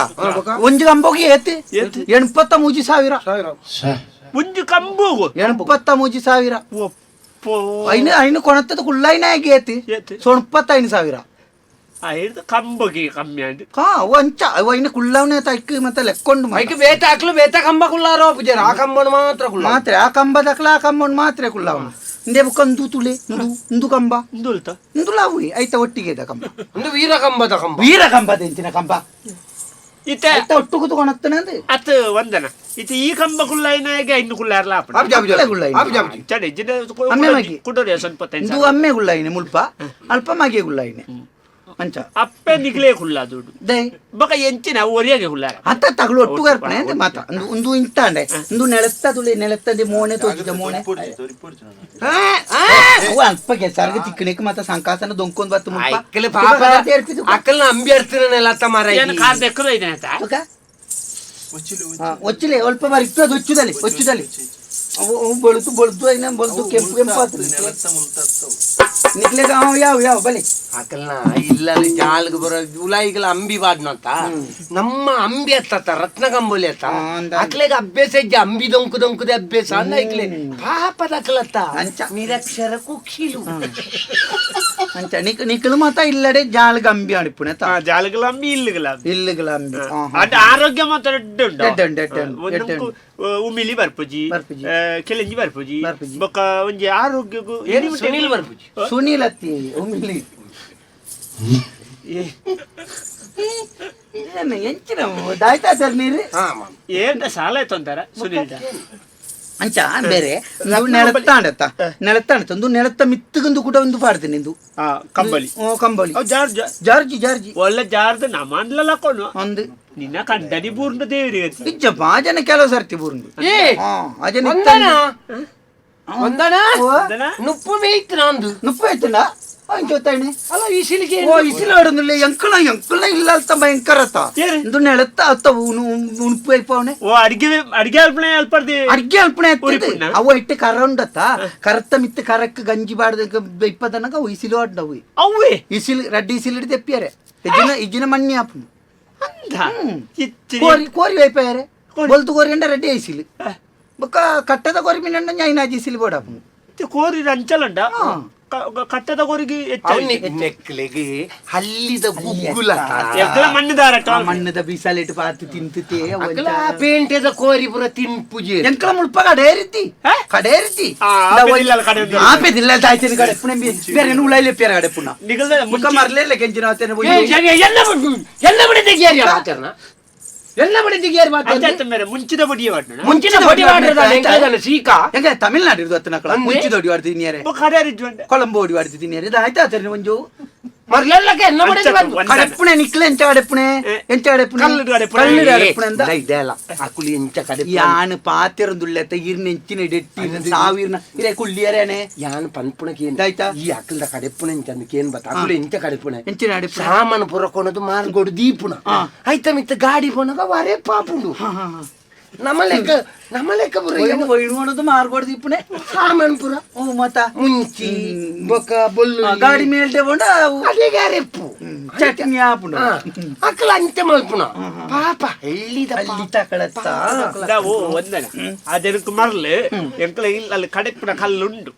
ಒಂಜಿ ಕಂಬೋಗಿ ಏತಿ ಏತ್? 83,000. ಒಂಜಿ ಕಂಬು 83,000. ಒಪ್ಪೋ ಐನು ಐನು ಕೊಣತ್ತದ ಕುಳ್ಳೈನ ಆಗಿ ಏತಿ ಏತ್? 85,000. ಆ ಹಿಡ್ದು ಕಂಬಗೆ ಕಮ್ಮಿ ಅಂಡ್ ಹಾ ಒಂಚ ಐನು ಕುಳ್ಳವನೇ ತೈಕ್ ಮತ್ತೆ ಲೆಕ್ಕೊಂಡು ಮಾತ್ರ. ಐಕ್ ಬೇತ ಹಾಕ್ಲು ಬೇತ ಕಂಬ ಕುಲ್ಲಾರೋ ಪೂಜಾರ ಆ ಕಂಬನ ಮಾತ್ರ ಕುಲ್ಲ ಮಾತ್ರೆ ಆ ಕಂಬದಕ್ಲ ಆ ಕಂಬನ್ ಮಾತ್ರೆ ಕುಳ್ಳವನು ಇಂದೇ ಬುಕ್ಕ ಅಂದು ತುಳೆ ಇಂದು ಇಂದು ಕಂಬ ಇಂದುಲ್ತ ಇಂದು ಲಾವು ಐತ ಒಟ್ಟಿಗೆ ಇದ್ದ ಕಂಬ ಒಂದು ವೀರ ಕಂಬದ ಕಂಬ ವೀರ ಕಂಬದ ಎಂಚಿನ ಕಂಬ ಇತ್ತೆ ಐತ ಒಟ್ಟು ಕೂತ್ಕೊಳತ್ತನೆ ಅಂದೆ ಅತ್ ವಂದನ ಇತ್ತೆ ಈ ಕಂಬ ಕುಳ್ಳೈನಾಗೆ ಇನ್ನು ಕುಲ್ಲಾರ್ಲ ಆಪಣ ಆಬ್ಜಿ ಆಬ್ಜಿ ಅಪ್ಪಲೆ ಗುಳ್ಳೈನ. ಆಬ್ಜಿ ಆಬ್ಜಿ ಚಡೆ ಜಿನ ಅಮ್ಮೆ ಮಗಿ. ಕುಡೋರೆ ಸ್ವಲ್ಪ ಇಂದು ಅಮ್ಮೆ ಗುಳ್ಳೈನೆ ಮುಲ್ಪ ಅಲ್ಪ ಮಗೆ ಗುಳ್ಳೈನೆ ಅಂಚ ಅಪ್ಪೆ ನಿಗ್ಲೇ ಕುಲ್ಲ ದುಡ್ಡು they ಬೊಕ ಎಂಚಿನ ಒರಿಯಾಗೆ ಕುಲ್ಲಾರ ಅತ್ತ ತಗಲು ಒಟ್ಟು ಕರ್ಪಣೆ ಅಂದೆ ಮಾತ ಅಂದು ಒಂದು ಇಂತಾಂಡೆ ಇಂದು ನೆಲತ್ತದುಲೆ ನೆಲತ್ತದೆ ಮೋನೆ ತೋಜಿದ ಮೋನೆ ಅವು ಅಲ್ಪ ಕೆಸರ್ಗೆ ತಿಕ್ಕಣಿಕ್ ಮಾತ ಸಂಕಾಸನ ದೊಂಕೊಂದ್ ಬತ್ತು ಮುಲ್ಪ ಐಕ್ಲೆ ಪಾಪ ಅಕ್ಕಲ್ನ ಅಂಬಿ ಅರ್ತಿರನೆಲ್ಲ ಮಾರ ಏನು ಕಾರ್ ದೆಕ್ಕದ ಇದೆ ಆತ ಬೊಕ? ಒಚ್ಚಿಲೆ ಅಲ್ಪ ಬರಿತ್ತು ಅದು ಒಚ್ಚುದಲ್ಲಿ ಒಚ್ಚುದಲ್ಲಿ ಅವು ಅವು ಬಳುತು ಬಳುತು ಐನ ಬಳುತು ಕೆಂಪು ಕೆಂಪು ಆತು ನಿಕ್ಲೆ ಅವ ಯಾವ ಯಾವ ಬಲಿ ಅಕಲ್ನ ಇಲ್ಲಲ್ಲಿ ಜಾಲ್ಗ್ ಬರೋ ಉಲಾಯಿಗಳ ಅಂಬಿ ಬಾಡ್ನಂತ ನಮ್ಮ ಅಂಬಿ ಅತ್ತ ರತ್ನ ಕಂಬೊಲಿ ಅತ್ತ ಹಾ, ಅಂದ. ಅಕ್ಲೆಗ ಅಭ್ಯಾಸ ಇಜ್ಜ ಅಂಬಿ ದೊಂಕು ದೊಂಕುದ ಅಭ್ಯಾಸ ಅಂದ ಐಕ್ಲೆ ಪಾಪದ ಅಕ್ಲತ್ತ ಅಂಚ. ನಿರಕ್ಷರ ಕುಕ್ಷಿಲು ಅಂಚ ನಿಕ್ ನಿಕ್ಲು ಮಾತ ಇಲ್ಲಡೆ ಜಾಲ್ ಗಂಬಿ ಅಣಿಪುಣೆ ತ ಜಾಲಗಳ ಅಂಬಿ ಇಲ್ಲುಗಳ ಅಂಬಿ. ಇಲ್ಲುಗಳ ಅಂಬಿ ಹಾ, ಹಾ. ಅದ್ ಆರೋಗ್ಯ ಮಾತ್ರ ಎಡ್ಡೆ ಉಂಡು. ಎಡ್ಡೆ ಉಂಡು, ಎಡ್ಡೆ ಉಂಡು, ಒಂದು ಎಡ್ಡೆ ನಮ್ಕು, ಉಮಿಲಿ ಬರ್ಪುಜಿ ಬರ್ಪುಜಿ. ಕೆಲೆಂಜಿ ಬರ್ಪುಜಿ ಬರ್ಪುಜಿ. ಬೊಕ್ಕ ಒಂಜಿ ಆರೋಗ್ಯಗು ಏನು ಸುನಿಲ್ ಬರ್ಪುಜಿ ಸುನೀಲ್ ಅತ್ತಿ ಉಮಿಲಿ ಏನು ಎಂಚಿನ ದಾಯ್ತಾ ಸರ್ ನೀರು ಹಾ ಮಾಮ ಏನ ಸಾಲ ತೊಂದರ ಸುನಿಲ್ ಅಂಚ ಬೇರೆ ನಾವು ನೆಲತ್ತಾಂಡತ್ತ ನೆಲತ್ತಾಂಡತ್ತ ಒಂದು ನೆಲತ್ತ ಮಿತ್ತುಗಂದು ಕೂಡ ಒಂದು ಪಾಡ್ತೀನಿ ಇಂದು ಕಂಬಳಿ ಓ ಕಂಬಳಿ ಅವ್ ಜಾರ್ಜ್ ಜಾರ್ಜಿ ಜಾರ್ಜಿ ಒಳ್ಳೆ ಜಾರ್ದ ನಮ್ಮನ್ಲೆಲ್ಲ ಕೊನು ಒಂದು ನಿನ್ನ ಕಂಡನಿ ಬೂರ್ನ ದೇವರಿಗೆ ಇಜ್ಜ ಬಾಜನ ಕೆಲವು ಸರ್ತಿ ಬೂರ್ಂದು ಏ ಹಾ ಅಜನ ಒಂದನ ಒಂದನ ಒಂದನ? ನುಪ್ಪು ಮೇಯ್ತು ನಂದು ನುಪ್ಪು ಆಯ್ತಲ್ಲ ಅಂಚೊತ್ತಾಣೆ. ಅಲ್ಲ, ಈ ಸಿಲಿಗೆ. ಓ, ಇಸಿಲು ಆಡೋದಿಲ್ಲ. ಎಂಕಲ ಎಂಕಲ ಇಲ್ಲ ಅಲ್ತ ಭಯಂಕರ ಅತ್ತ. ಏರು? ಇಂದು ನೆಲತ್ತ ಅತ್ತ ಉಣುಪು ಐಪವನೆ. ಓ, ಅಡಿಗೆ ಅಡಿಗೆ ಅಲ್ಪಣೆ ಅಲ್ಪರ್ದಿ. ಅಡ್ಗೆ ಅಲ್ಪಣೆ ಎತ್ತದು. ಉರಿಪುಣ್ಣ? ಅವ ಇಟ್ಟು ಕರ ಉಂಡತ್ತ, ಕರತ್ತ ಮಿತ್ತ ಕರಕ್ ಗಂಜಿ ಬಾಡ್ದ ಇಪ್ಪದನಗ ಅವು ಇಸಿಲು ಆಡ್ನವು. ಅವ್ವೇ. ಇಸಿಲು ರಡ್ಡಿ ಇಸಿಲು ಹಿಡಿದು ಎಪ್ಪಿಯಾರೆ, ಇಜ್ಜಿನ ಇಜ್ಜಿನ ಮಣ್ಣಿ ಆಪುನು. ಅಂದ ಇಚ್ಚಿರಿ. ಕೋರಿ ಕೋರಿ ವೈಪಾಯರೆ. ಕೋರಿ. ಬೊಲ್ತು ಕೋರಿ ಅಂಡ ರೆಡ್ಡಿ ಐಸಿಲು ಬೊಕ್ಕ ಕಟ್ಟದ ಕೋರಿ ಮೀನಂಡ ನ್ಯಾಯಿನಾಜಿ ಇಸಿಲು ಬೋಡಾಪುನು. ಇದು ಕೋರಿ ಅಂಚಲಂಡ. ಹಾ. ಕಟ್ಟದ ಕೋರಿಗೆ ಹೆಚ್ಚಾಗಿ. ನೆಕ್ಲೆಗೆ ಹಲ್ಲಿದ ಗುಗ್ಗುಲ. ಎಗ್ಲ ಮಣ್ಣುದಾರ. ಆ ಮಣ್ಣದ ಬಿಸಾಲಿಟ್ಟು ಪಾತು ತಿಂತತೆ. ಅಗಲ ಪೇಂಟೆದ ಕೋರಿ ಪುರ ತಿನ್ಪುಜಿ. ಎಂಕಲ ಮುಲ್ಪ ಕಡೆ ರೀತಿ ಕಡೆ ರೀತಿ. ಆ, ಆಪೆದಿಲ್ಲಲ್ಲ ಕಡೆ ಒಂದು. ಆಪೆದಿಲ್ಲ ತಾಯ್ತೇನೆ ಕಡೆ ಪುಣೆ ಬೇರೆ ಉಳೈಲೆ ಪೇರ ಕಡೆ ಪುಣ ನಿಗಲ್ದ. ಮುಖ ಮರ್ಲೇಲ್ಲ ಕೆಂಚಿನ ಅವತ್ತೇನೆ. ಎಲ್ಲ ಎಲ್ಲ ಬಿಡಿ ತೆಗಿಯಾರಿ ಆಚರಣ, ಎಲ್ಲ ಬಿಡಿ ತೆಗಿಯಾರಿ ಮಾತಾಡ. ಅಂಚಾತ ಮೇರೆ ಮುಂಚಿದ ಬಡಿಯ ವಾಡ್ನ. ಮುಂಚಿನ ಬಡಿ ಮಾಡಿದ ಸೀಕಾ. ಹೆಂಗ ತಮಿಳ್ನಾಡು ಇರ್ದು ಅತ್ತನ ಕಳ. ಅಂದೆ? ಮುಂಚಿದ ಒಡಿ ವಾಡ್ದು ತಿನ್ನಿಯರೆ. ಕಡೆ ರಿಜ್ವಂಡ. ಕೊಳಂಬು ಒಡಿ ವಾಡ್ದು ತಿನ್ನಿಯರೆ. ಇದು ಆಯ್ತಾ ಆತೇನೆ ಒಂಜು. ಮರ್ಲೆಲ್ಲಕ್ಕೆ ಎಲ್ಲ ಬಿಡಿ. ಅಂಚತ್ತು ಒಂದನ. ಕಡೆಪ್ಪುಣೆ ನಿಕ್ಲೆ ಎಂಚ ಕಡೆಪ್ಪುಣೆ? ಎಂಚ ಕಡೆಪ್ಪುಣೆ? ಕಲ್ಲುಡು ಕಡೆಪ್ಪುಣೆ. ಕಲ್ಲುಡು ಕಡೆಪ್ಪುಣೆ ಅಂದ. ಇದೆಲ್ಲ ಅಕುಲಿ ಎಂಚ ಕಡೆ. ಯಾನ್ ಪಾತೆರೊಂದುಲ್ಲೆತ್ತ ಇರ್ನ ಎಂಚಿನ ಡೆಟ್ಟಿ ಸಾವಿರ್ನ ಇರೆ ಕುಳ್ಳಿಯರೇನೆ. ಯಾನ್ ಪನ್ಪುಣ ಕೇನ್. ಆಯ್ತಾ? ಈ ಅಕಲ್ದ ಕಡೆಪ್ಪುಣ ಎಂಚ ಅಂದ್ ಕೇನ್ ಬತ್ತ, ಅಕುಲು ಎಂಚ ಕಡೆಪ್ಪುಣೆ? ಎಂಚಿನ ಅಡೆಪ್ಪುಣೆ? ಸಾಮಾನು ಪುರ ಕೊನದು ಮಾರ್ಗೋಡು ದೀಪುಣ. ಆಯ್ತ ಮಿತ್ತ ಗಾಡಿ ಪೋನಗ ವರೆ ಪಾಪುಂಡು. ನಮ್ಮ ಲೆಕ್ಕ ನಮ್ಮ ಲೆಕ್ಕ ಪುರ. ಒಯ್ಣೋಣದು ಮಾರ್ಗೋಡು ದೀಪುಣೆ. ಸಾಮಾನು ಪುರ. ಓ ಮತ. ಮುಂಚಿ ಬೊಕ್ಕ ಬೊಲ್ಲು. ಗಾಡಿ ಮೇಲ್ಡೆ ಬೋಂಡ. ಅದೇ ಗಾರೆಪ್ಪು. ಚಟ್ನಿ ಆಪುಂಡು. ಅಕಲ ಅಂಚೆ ಮಲ್ಪುಣ ಪಾಪ ಹಳ್ಳಿದ. ಅಲ್ಲಿ ತಕಳತ್ತ. ಓ ಒಂದನ ಅದೆನಕ್ ಮರ್ಲು ಎಂಕಲ ಇಲ್ಲ, ಅಲ್ಲಿ ಕಡೆಪ್ಪುನ ಕಲ್ಲುಂಡು.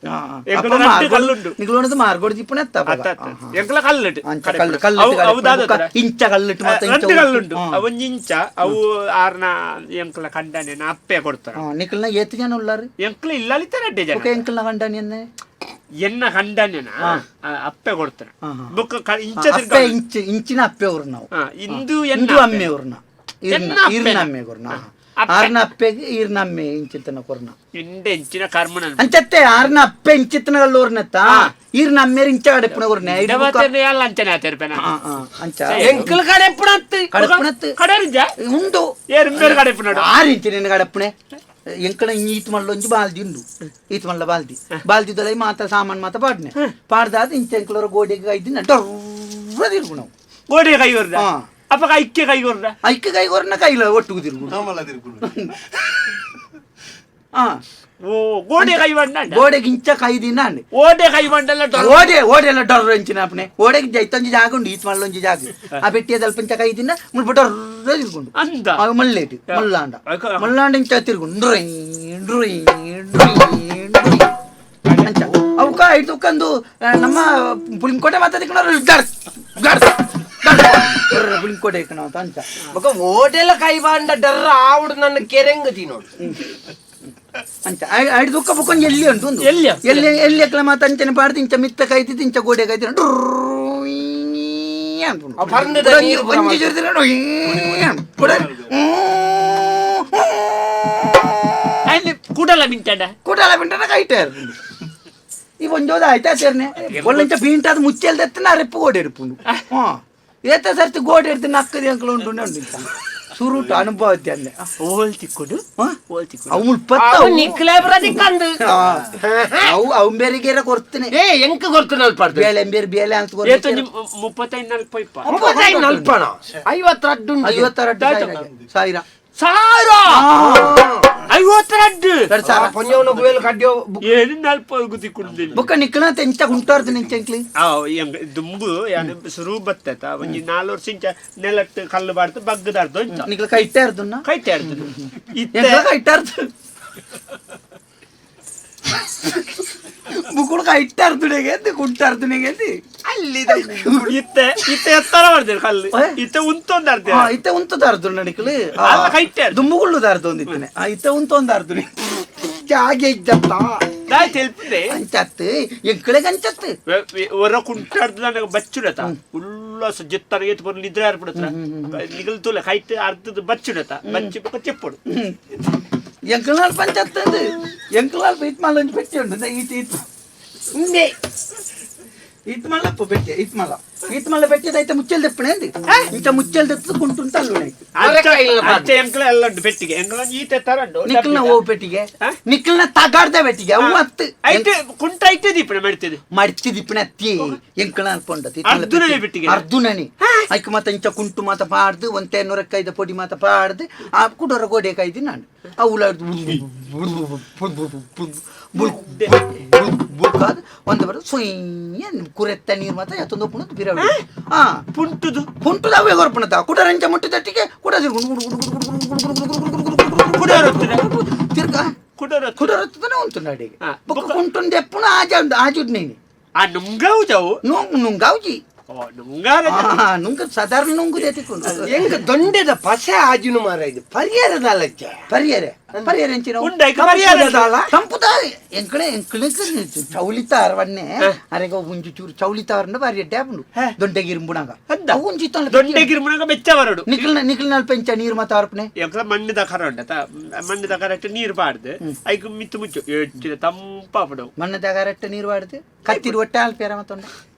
ಎಂಕಲ ರಡ್ಡು ಕಲ್ಲುಂಡು. ನಿಗ್ಲೋಣದು ಮಾರ್ಗೋಡು ದೀಪುಣೆ ಅತ್ತ ಅಪಗ. ಅತ್ತ ಅತ್ತ. ಎಂಕಲ ಕಲ್ಲುಂಡು. ಅಂಚ ಕಲ್ಲು ಕಲ್ಲು. ಅವು ದಾದ? ಇಂಚ ಕಲ್ಲಿಟ್ಟು ಮತ್ತೆ ಇಂಚ. ರಡ್ಡು ಕಲ್ಲುಂಡು. ಅವೊಂಜಿ ಇಂಚ ಅವು ಆರ್ನ ಎಂಕಲ ಕಂಡನೆ ಅಪ್ಪೆ ಕೊಡ್ತಾರ. ನಿಕಲ್ನ ಏತ್ ಜನ ಉಳ್ಳಾರು? ಎಂಕಲ ಇಲ್ಲ, ಅಲ್ಲಿ ರಡ್ಡೆ ಜನ. ಬೊಕ ಎಂಕಲ್ನ ಕಂಡನಿ ಎನ್ನೆ? ಎನ್ನ ಕಂಡನೆನ ಅಪ್ಪೆ ಕೊಡ್ತಾರ. ಬೊಕ್ಕ ಇಂಚ. ಅಪ್ಪೆ ಇಂಚ ಇಂಚಿನ ಅಪ್ಪೆ ಅವ್ರು ನಾವು. ಇಂದು ಎನ್ನ ಇಂದು ಅಪ್ಪೆ. ಅಮ್ಮೆ ಅವ್ರನ್ನ ಎನ್ನ ಈರ್ನ ಈರ್ನ ಅಪ್ಪೆನ? ಅಮ್ಮೆ ಕೊರ್ನ. ಅಪ್ಪೆ. ಆರ್ನ ಅಪ್ಪೆಗೆ ಈರ್ನ ಅಮ್ಮೆ ಇಂಚಿತ್ತನ ಕೊರ್ನ. ಇಂಡೆ ಇಂಚಿನ ಕರ್ಮನ. ಅಂಚತ್ತೆ ಆರ್ನ ಅಪ್ಪೆ ಇಂಚಿತ್ತನ ಕಲ್ಲೂರ್ನೆತ್ತ ಈರ್ನ ಅಮ್ಮೇರ್ ಇಂಚ ಕಡೆಪ್ಪುನ ಕೊರ್ನೆ. ಎಲ್ಲ ಅಂಚನೆ ಆತೇರ್ಪೆನ. ಅಂಚ. ಎಂಕಲ್ ಕಡೆಪ್ಪುಣ ಅತ್ತು. ಕಡೆಪ್ಪುಣತ್ತು. ಕಡೆರಿಂಜ. ಉಂಡು. ಏರು ಮೇರು ಕಡೆಪ್ಪುನಡು. ಆರು ಇಂಚಿನ ಕಡೆಪ್ಪುಣೆ. ಎಂಕಣ ಈತ್ ಮಲ್ಲೊಂಜಿ ಬಾಲ್ದಿ ಉಂಡು. ಈತ್ ಮಲ್ಲ ಬಾಲ್ದಿ ಬಾಲ್ದಿದೊಲ ಮಾತ ಸಾಮಾನು ಮಾತ ಪಾಡ್ನೆ ಪಾಡ್ದಾದ ಇಂಚ ಎಂಕಲರ ಗೋಡೆಗೆ ಐದಿನ ಡೊರ್ರ ತಿರುಗು ನಾವು. ಗೋಡೆ ಕೈ ಕೊರ್ದ? ಹಾ. ಅಪ್ಪಗ ಐಕ್ಯ ಕೈ ಕೊರ್ದ? ಐಕ್ಕೆ ಕೈ ಕೊರ್ನ ಕೈಲ ಒಟ್ಟುಗು ತಿರುಗು. ಹಾ. ಓ, ಗೋಡೆ ಕೈ ಬಂಡ. ಗೋಡೆಗೆ ಇಂಚ ಕೈ ದಿನ ಅಂಡೆ. ಓಡೆ ಕೈ ಬಂಡಲ್ಲ ಡೊರ್ರ. ಓಡೆ ಓಡೆ ಎಲ್ಲ ಡೊರ್ರ ಇಂಚಿನ ಅಪ್ಪನೆ ಓಡೆಗೆ ಜೈತೊಂಜಿ ಜಾಗ ಉಂಡು, ಈತ್ ಮಲ್ಲೊಂಜಿ ಜಾಗ. ಆ ಪೆಟ್ಟಿಯದಲ್ಪ ಇಂಚ ಕೈ ದಿನ ಮುಲ್ಪ ಡೊರ್ರ ತಿರ್ಗುಂಡು. ಅಂದ. ಅವು ಮಲ್ಲೇಟು ಮಲ್ಲಾಂಡ. ಮಲ್ಲಾಂಡ ಇಂಚ ತಿರ್ಗುಂಡು ಡ್ರೊಯ್ ಡ್ರೊಯ್ ಡ್ರೊಯ್ ಡ್ರೊಯ್ ಅಂಚ. ಅವಕ್ಕ ಐದುಕ್ಕಂದು ನಮ್ಮ ಪುಳಿಂಕೋಟೆ ಮಾತಾಡಿಕೊಂಡು ಗಡ್ ಗಡ್ ಗಡ್ ಪುಳಿಂಕೋಟೆ ಇಕ್ಕಣ ಅಂತ ಅಂಚ. ಬೊಕ ಓಟೆಲ್ಲ ಕೈ ಬಾಂಡ ಡರ್ರ ಆವುಡು ನನ್ನ ಕೆರೆಂಗ ತಿನ್ನೋಡು. ಅಂಚ ಐದು ಬುಕ್ಕೊಂಜಿ ಎಲ್ಲಿ ಉಂಟು ಒಂದು. ಎಲ್ಲಿ? ಎಲ್ಲಿ ಎಲ್ಲಿ ಎಕ್ಲ ಮಾತ ಅಂಚನೆ ಪಾಡ್ದು ಇಂಚ ಮಿತ್ತ ಕೈತಿದ್ದು ಇಂಚ ಗೋಡೆ ಕೈತಿನ ಅನ್ಪುಂಡು. ಆ ಪರ್ಂದದ ನೀರು ಪೂರ. ಒಂಜಿ ಜೊತೆ ಕುಡ. ಅಲ್ಲಿ ಕೂಡಲ ಮಿಂಚಂಡ. ಕೂಟಲ ಪಿಂಟನ ಕೈಟೆ ಈ ಒಂಜೋದ ಆಯ್ತಾ ಸೇರ್ನೆ ಒಳ್ಳೆಂಚ ಪೀಂಟಾದ ಮುಚ್ಚೆಲ್ ದೆತ್ತನ ಅರೆಪ್ಪು ಗೋಡೆ ಇರ್ಪುಂಡು. ಹಾ, ಏತ ಸರ್ತಿ ಗೋಡೆ ಇರ್ತೀನಿ ನಕ್ಕದಿ ಅಂಕಲು ಉಂಟು ಉಂಟು ಇಂಚ ಸುರುಟು ಅನುಭವ ಅಂದೆ. ಓಲ್ ತಿಕ್ಕೊಡು. ಹಾ? ಓಲ್ ತಿಕ್ಕೊಡು. ಅವು ಮುಲ್ಪತ್ತ. ಅವು ನಿಕ್ಲೆ ಬರದಿಕ್ಕಂದು. ಅವು ಅವು ಬೇರೆಗೆರ ಕೊಡ್ತೀನಿ. ಏ, ಎಂಕ ಗೊತ್ತು ನಲ್ಪಾಡ್ದು. ಬೇಳೆ ಬೇರೆ ಬೇಳೆ ಅಂತ. ಏತೊಂಜಿ 35 ನಲ್ಪ ಇಪ್ಪ. 35 ನಲ್ಪಣ, 52 ಉಂಟು. 52 ಸಾವಿರ. ಸಾವಿರ 52. 2000. ಪೊಂಜವನ ಗುವೆಲ್ ಕಡ್ಯೋ. ಏನು ನಲ್ಪ ತಿಕ್ಕೊಂಡು. ಬೊಕ್ಕ ನಿಕ್ಕಣ ಎಂಚ ಕುಂಟಾರ್ದು ನಿಂಚೆಂಕ್ಲಿ? ಆ ಎಂಗ್ ದುಂಬು ಯಾನ್ ಸುರು ಬತ್ತತ ಒಂಜಿ 4 ವರ್ಷ ಇಂಚ ನೆಲಟ್ಟು ಕಲ್ಲು ಬಾಡ್ದು ಬಗ್ಗದಾರ್ದು ಇಂಚ. ನಿಕ್ಲ ಕೈಟೆ ಅರ್ದುನ್ನ. ಕೈತೆ ಆಡ್ದು ಇತ್ತೆ. ಎಂಕ್ಲ ಕೈಟಾರ್ದು ಬುಕ್ಕುಳು ಕೈಟಾರ್ದುಡೆಗೆ ಕುಂಟಾರ್ದುನೆಗೆ. ಅಲ್ಲಿದ. ಇತ್ತೆ ಇತ್ತೆ ಎತ್ತರ ಮಾಡ್ತೇನೆ ಕಲ್ಲು. ಏ? ಇತ್ತೆ ಉಂತೊಂದು ಅರ್ಧ. ಹಾ, ಇತ್ತೆ ಉಂತದಾರ್ದು ನಿಕ್ಲು. ಅಲ್ಲ, ಕೈಟೆ ಅರ್ದು. ದುಂಬುಗುಳ್ಳು ದಾರ್ದು ಒಂದಿತ್ತನೆ. ಆ ಇತ್ತೆ ಉಂತೊಂದಾರ್ದು. ಜಾಗೆ ಇದ್ದತ್ತ. ದಾಯ್ ತೆಲ್ಪುಂಡೆ. ಅಂಚತ್ತು ಎಂಕ್ಲೆಗ್ ಅಂಚತ್ತು. ಒರ ಕುಂಟಾಡ್ದು ನನಗೆ ಬಚ್ಚುಡತ ಉಲ್ಲಾಸ ಜಿತ್ತನ ಏತ್ ಬರ್ ನಿದ್ರೆ ಆರ್ಪಡತ್ರ ನಿಗಲ್ ತೂಲೆ ಕೈಟ್ ಅರ್ಧದ ಬಚ್ಚುಡತ ಬಚ್ಚಿ ಬೊಕ ಚೆಪ್ಪಡು. ಎಂಕ್ಲಾಲ್ ಪಂಚತ್ತದು ಎಂಕ್ಲಾಲ್ ಬೀಟ್ ಮಲ್ಲೊಂಜಿ ಪೆಟ್ಟಿ ಉಂಟು ಈತ ಈತ. ಇಂದೆ. ಈತ್ ಮಲ್ಲಪ್ಪ ಬೆಟ್ಟೆ ಈತ್ ಮಲ್ಲ ಈತ್ ಮಲ್ಲ ಬೆಟ್ಟೆದ ಐತ ಮುಚ್ಚಲ್ ದೆಪ್ಪಣೆ ಅಂది ಇಂಚ ಮುಚ್ಚಲ್ ದೆತ್ತು ಕುಂಟುಂತ ಅಲ್ಲು ಅಚ್ಚ ಎಂಕ್ಲ ಎಲ್ಲ ಉಂಟು ಪೆಟ್ಟಿಗೆ ಎಂಕ್ಲ ಈತೆ ತರಂಡು ನಿಕ್ಲ್ನ ಓ ಪೆಟ್ಟಿಗೆ ನಿಕ್ಲ್ನ ತಗಾಡ್ದ ಬೆಟ್ಟಿಗೆ ಅವು ಅತ್ತು ಐತೆ ಕುಂಟ ಐತೆ ದೀಪಣೆ ಮಾಡ್ತಿದೆ ಮಡ್ಚಿ ದಿಪ್ಪಣೆ ಅತ್ತಿ ಎಂಕ್ಲ ಅನ್ಕೊಂಡತಿ ಅರ್ಧುನನೆ ಪೆಟ್ಟಿಗೆ? ಅರ್ಧುನನೆ ಐಕ್ ಮಾತ ಇಂಚ ಕುಂಟು ಮಾತ ಪಾಡ್ದು ಒಂತೆ ನೂರಕ್ಕೈದ ಪೊಡಿ ಮಾತ ಪಾಡ್ದು ಆ ಕುಡೋರ ಗೋಡೆ ಕೈದಿ ನಾನು ಅವು ಬುಲ್ಕಾದ್ ಒಂದು ಬರ ಸುಯ್ಯ ಕುರೆತ್ತ ನೀರು ಮಾತ ಎತ್ತೊಂದು ಪುಣದ್ ಬಿರವಡಿ ಹಾ ಪುಂಟುದು ಪುಂಟುದ ಅವೇ ಗೊರ್ಪಣದ ಕುಡರಂಚ ಮುಟ್ಟಿದಟ್ಟಿಗೆ ಕುಡ ತಿರ್ಗ ಕುಡರ ಕುಡರತ್ತದನೆ ಉಂಟು ಅಡಿಗೆ ಬೊಕ್ಕ ಕುಂಟುನ್ ದೆಪ್ಪುನ ಆಜ ಆಜುಡ್ ನೀನು ಆ ನುಂಗಾವು ಜಾವು ನುಂಗ್ ನುಂಗಾವ್ಜಿ ಓ ನುಂಗಾರ ನುಂಗ ಸಾಧಾರಣ ನುಂಗು ದೇತಿಕೊಂಡು ಎಂಕ ದೊಂಡೆದ ಪಸೆ ಆಜಿನು ಮಾರ ಇದು ಪರಿಹಾರದ ಅಲಚ್ಚ ಪರಿಯರೆ ಪರಿಯರೆ ಎಂಚಿನ ಉಂಡೈಕ ಪರಿಹಾರ ದಾಲ? ತಂಪುದ ಎಂಕಳೆ ಎಂಕಳೆ ಚೌಲಿತಾರ ವನ್ನೆ ಅರೆಗ ಒಂಜಿ ಚೂರು ಚೌಲಿತಾರಂಡ ಬಾರಿ ಎಡ್ಡೆ ಆಪುಂಡು ದೊಡ್ಡಗಿರಿಂಬುಣಾಗ ಅಂದ. ಅವು ಒಂಜಿ ಇತ್ತಲ್ಲ ದೊಡ್ಡಗಿರ್ಮುನಗ ಬೆಚ್ಚ ಬರಡು ನಿಕ್ಲ್ನ ನಿಕ್ಲ್ನ ಅಲ್ಪ ಇಂಚ ನೀರು ಮಾತ ಅರ್ಪಣೆ ಎಂಕ್ಲ ಮಣ್ಣಿದ ಕರ ಉಂಡತ ಮಣ್ಣಿದ ಕರಟ್ ನೀರು ಪಾಡ್ದು ಐಕ್ ಮಿತ್ತು ಮುಚ್ಚು ಎಚ್ಚಿನ ತಂಪಾಪಡು ಮಣ್ಣದಾಗ ಅರಟ್ಟ ನೀರು ವಾಡ್ದು ಕತ್ತಿರು ಒಟ್ಟೆ ಅಲ್ಪೇರ ಮತ್ತೊಂಡ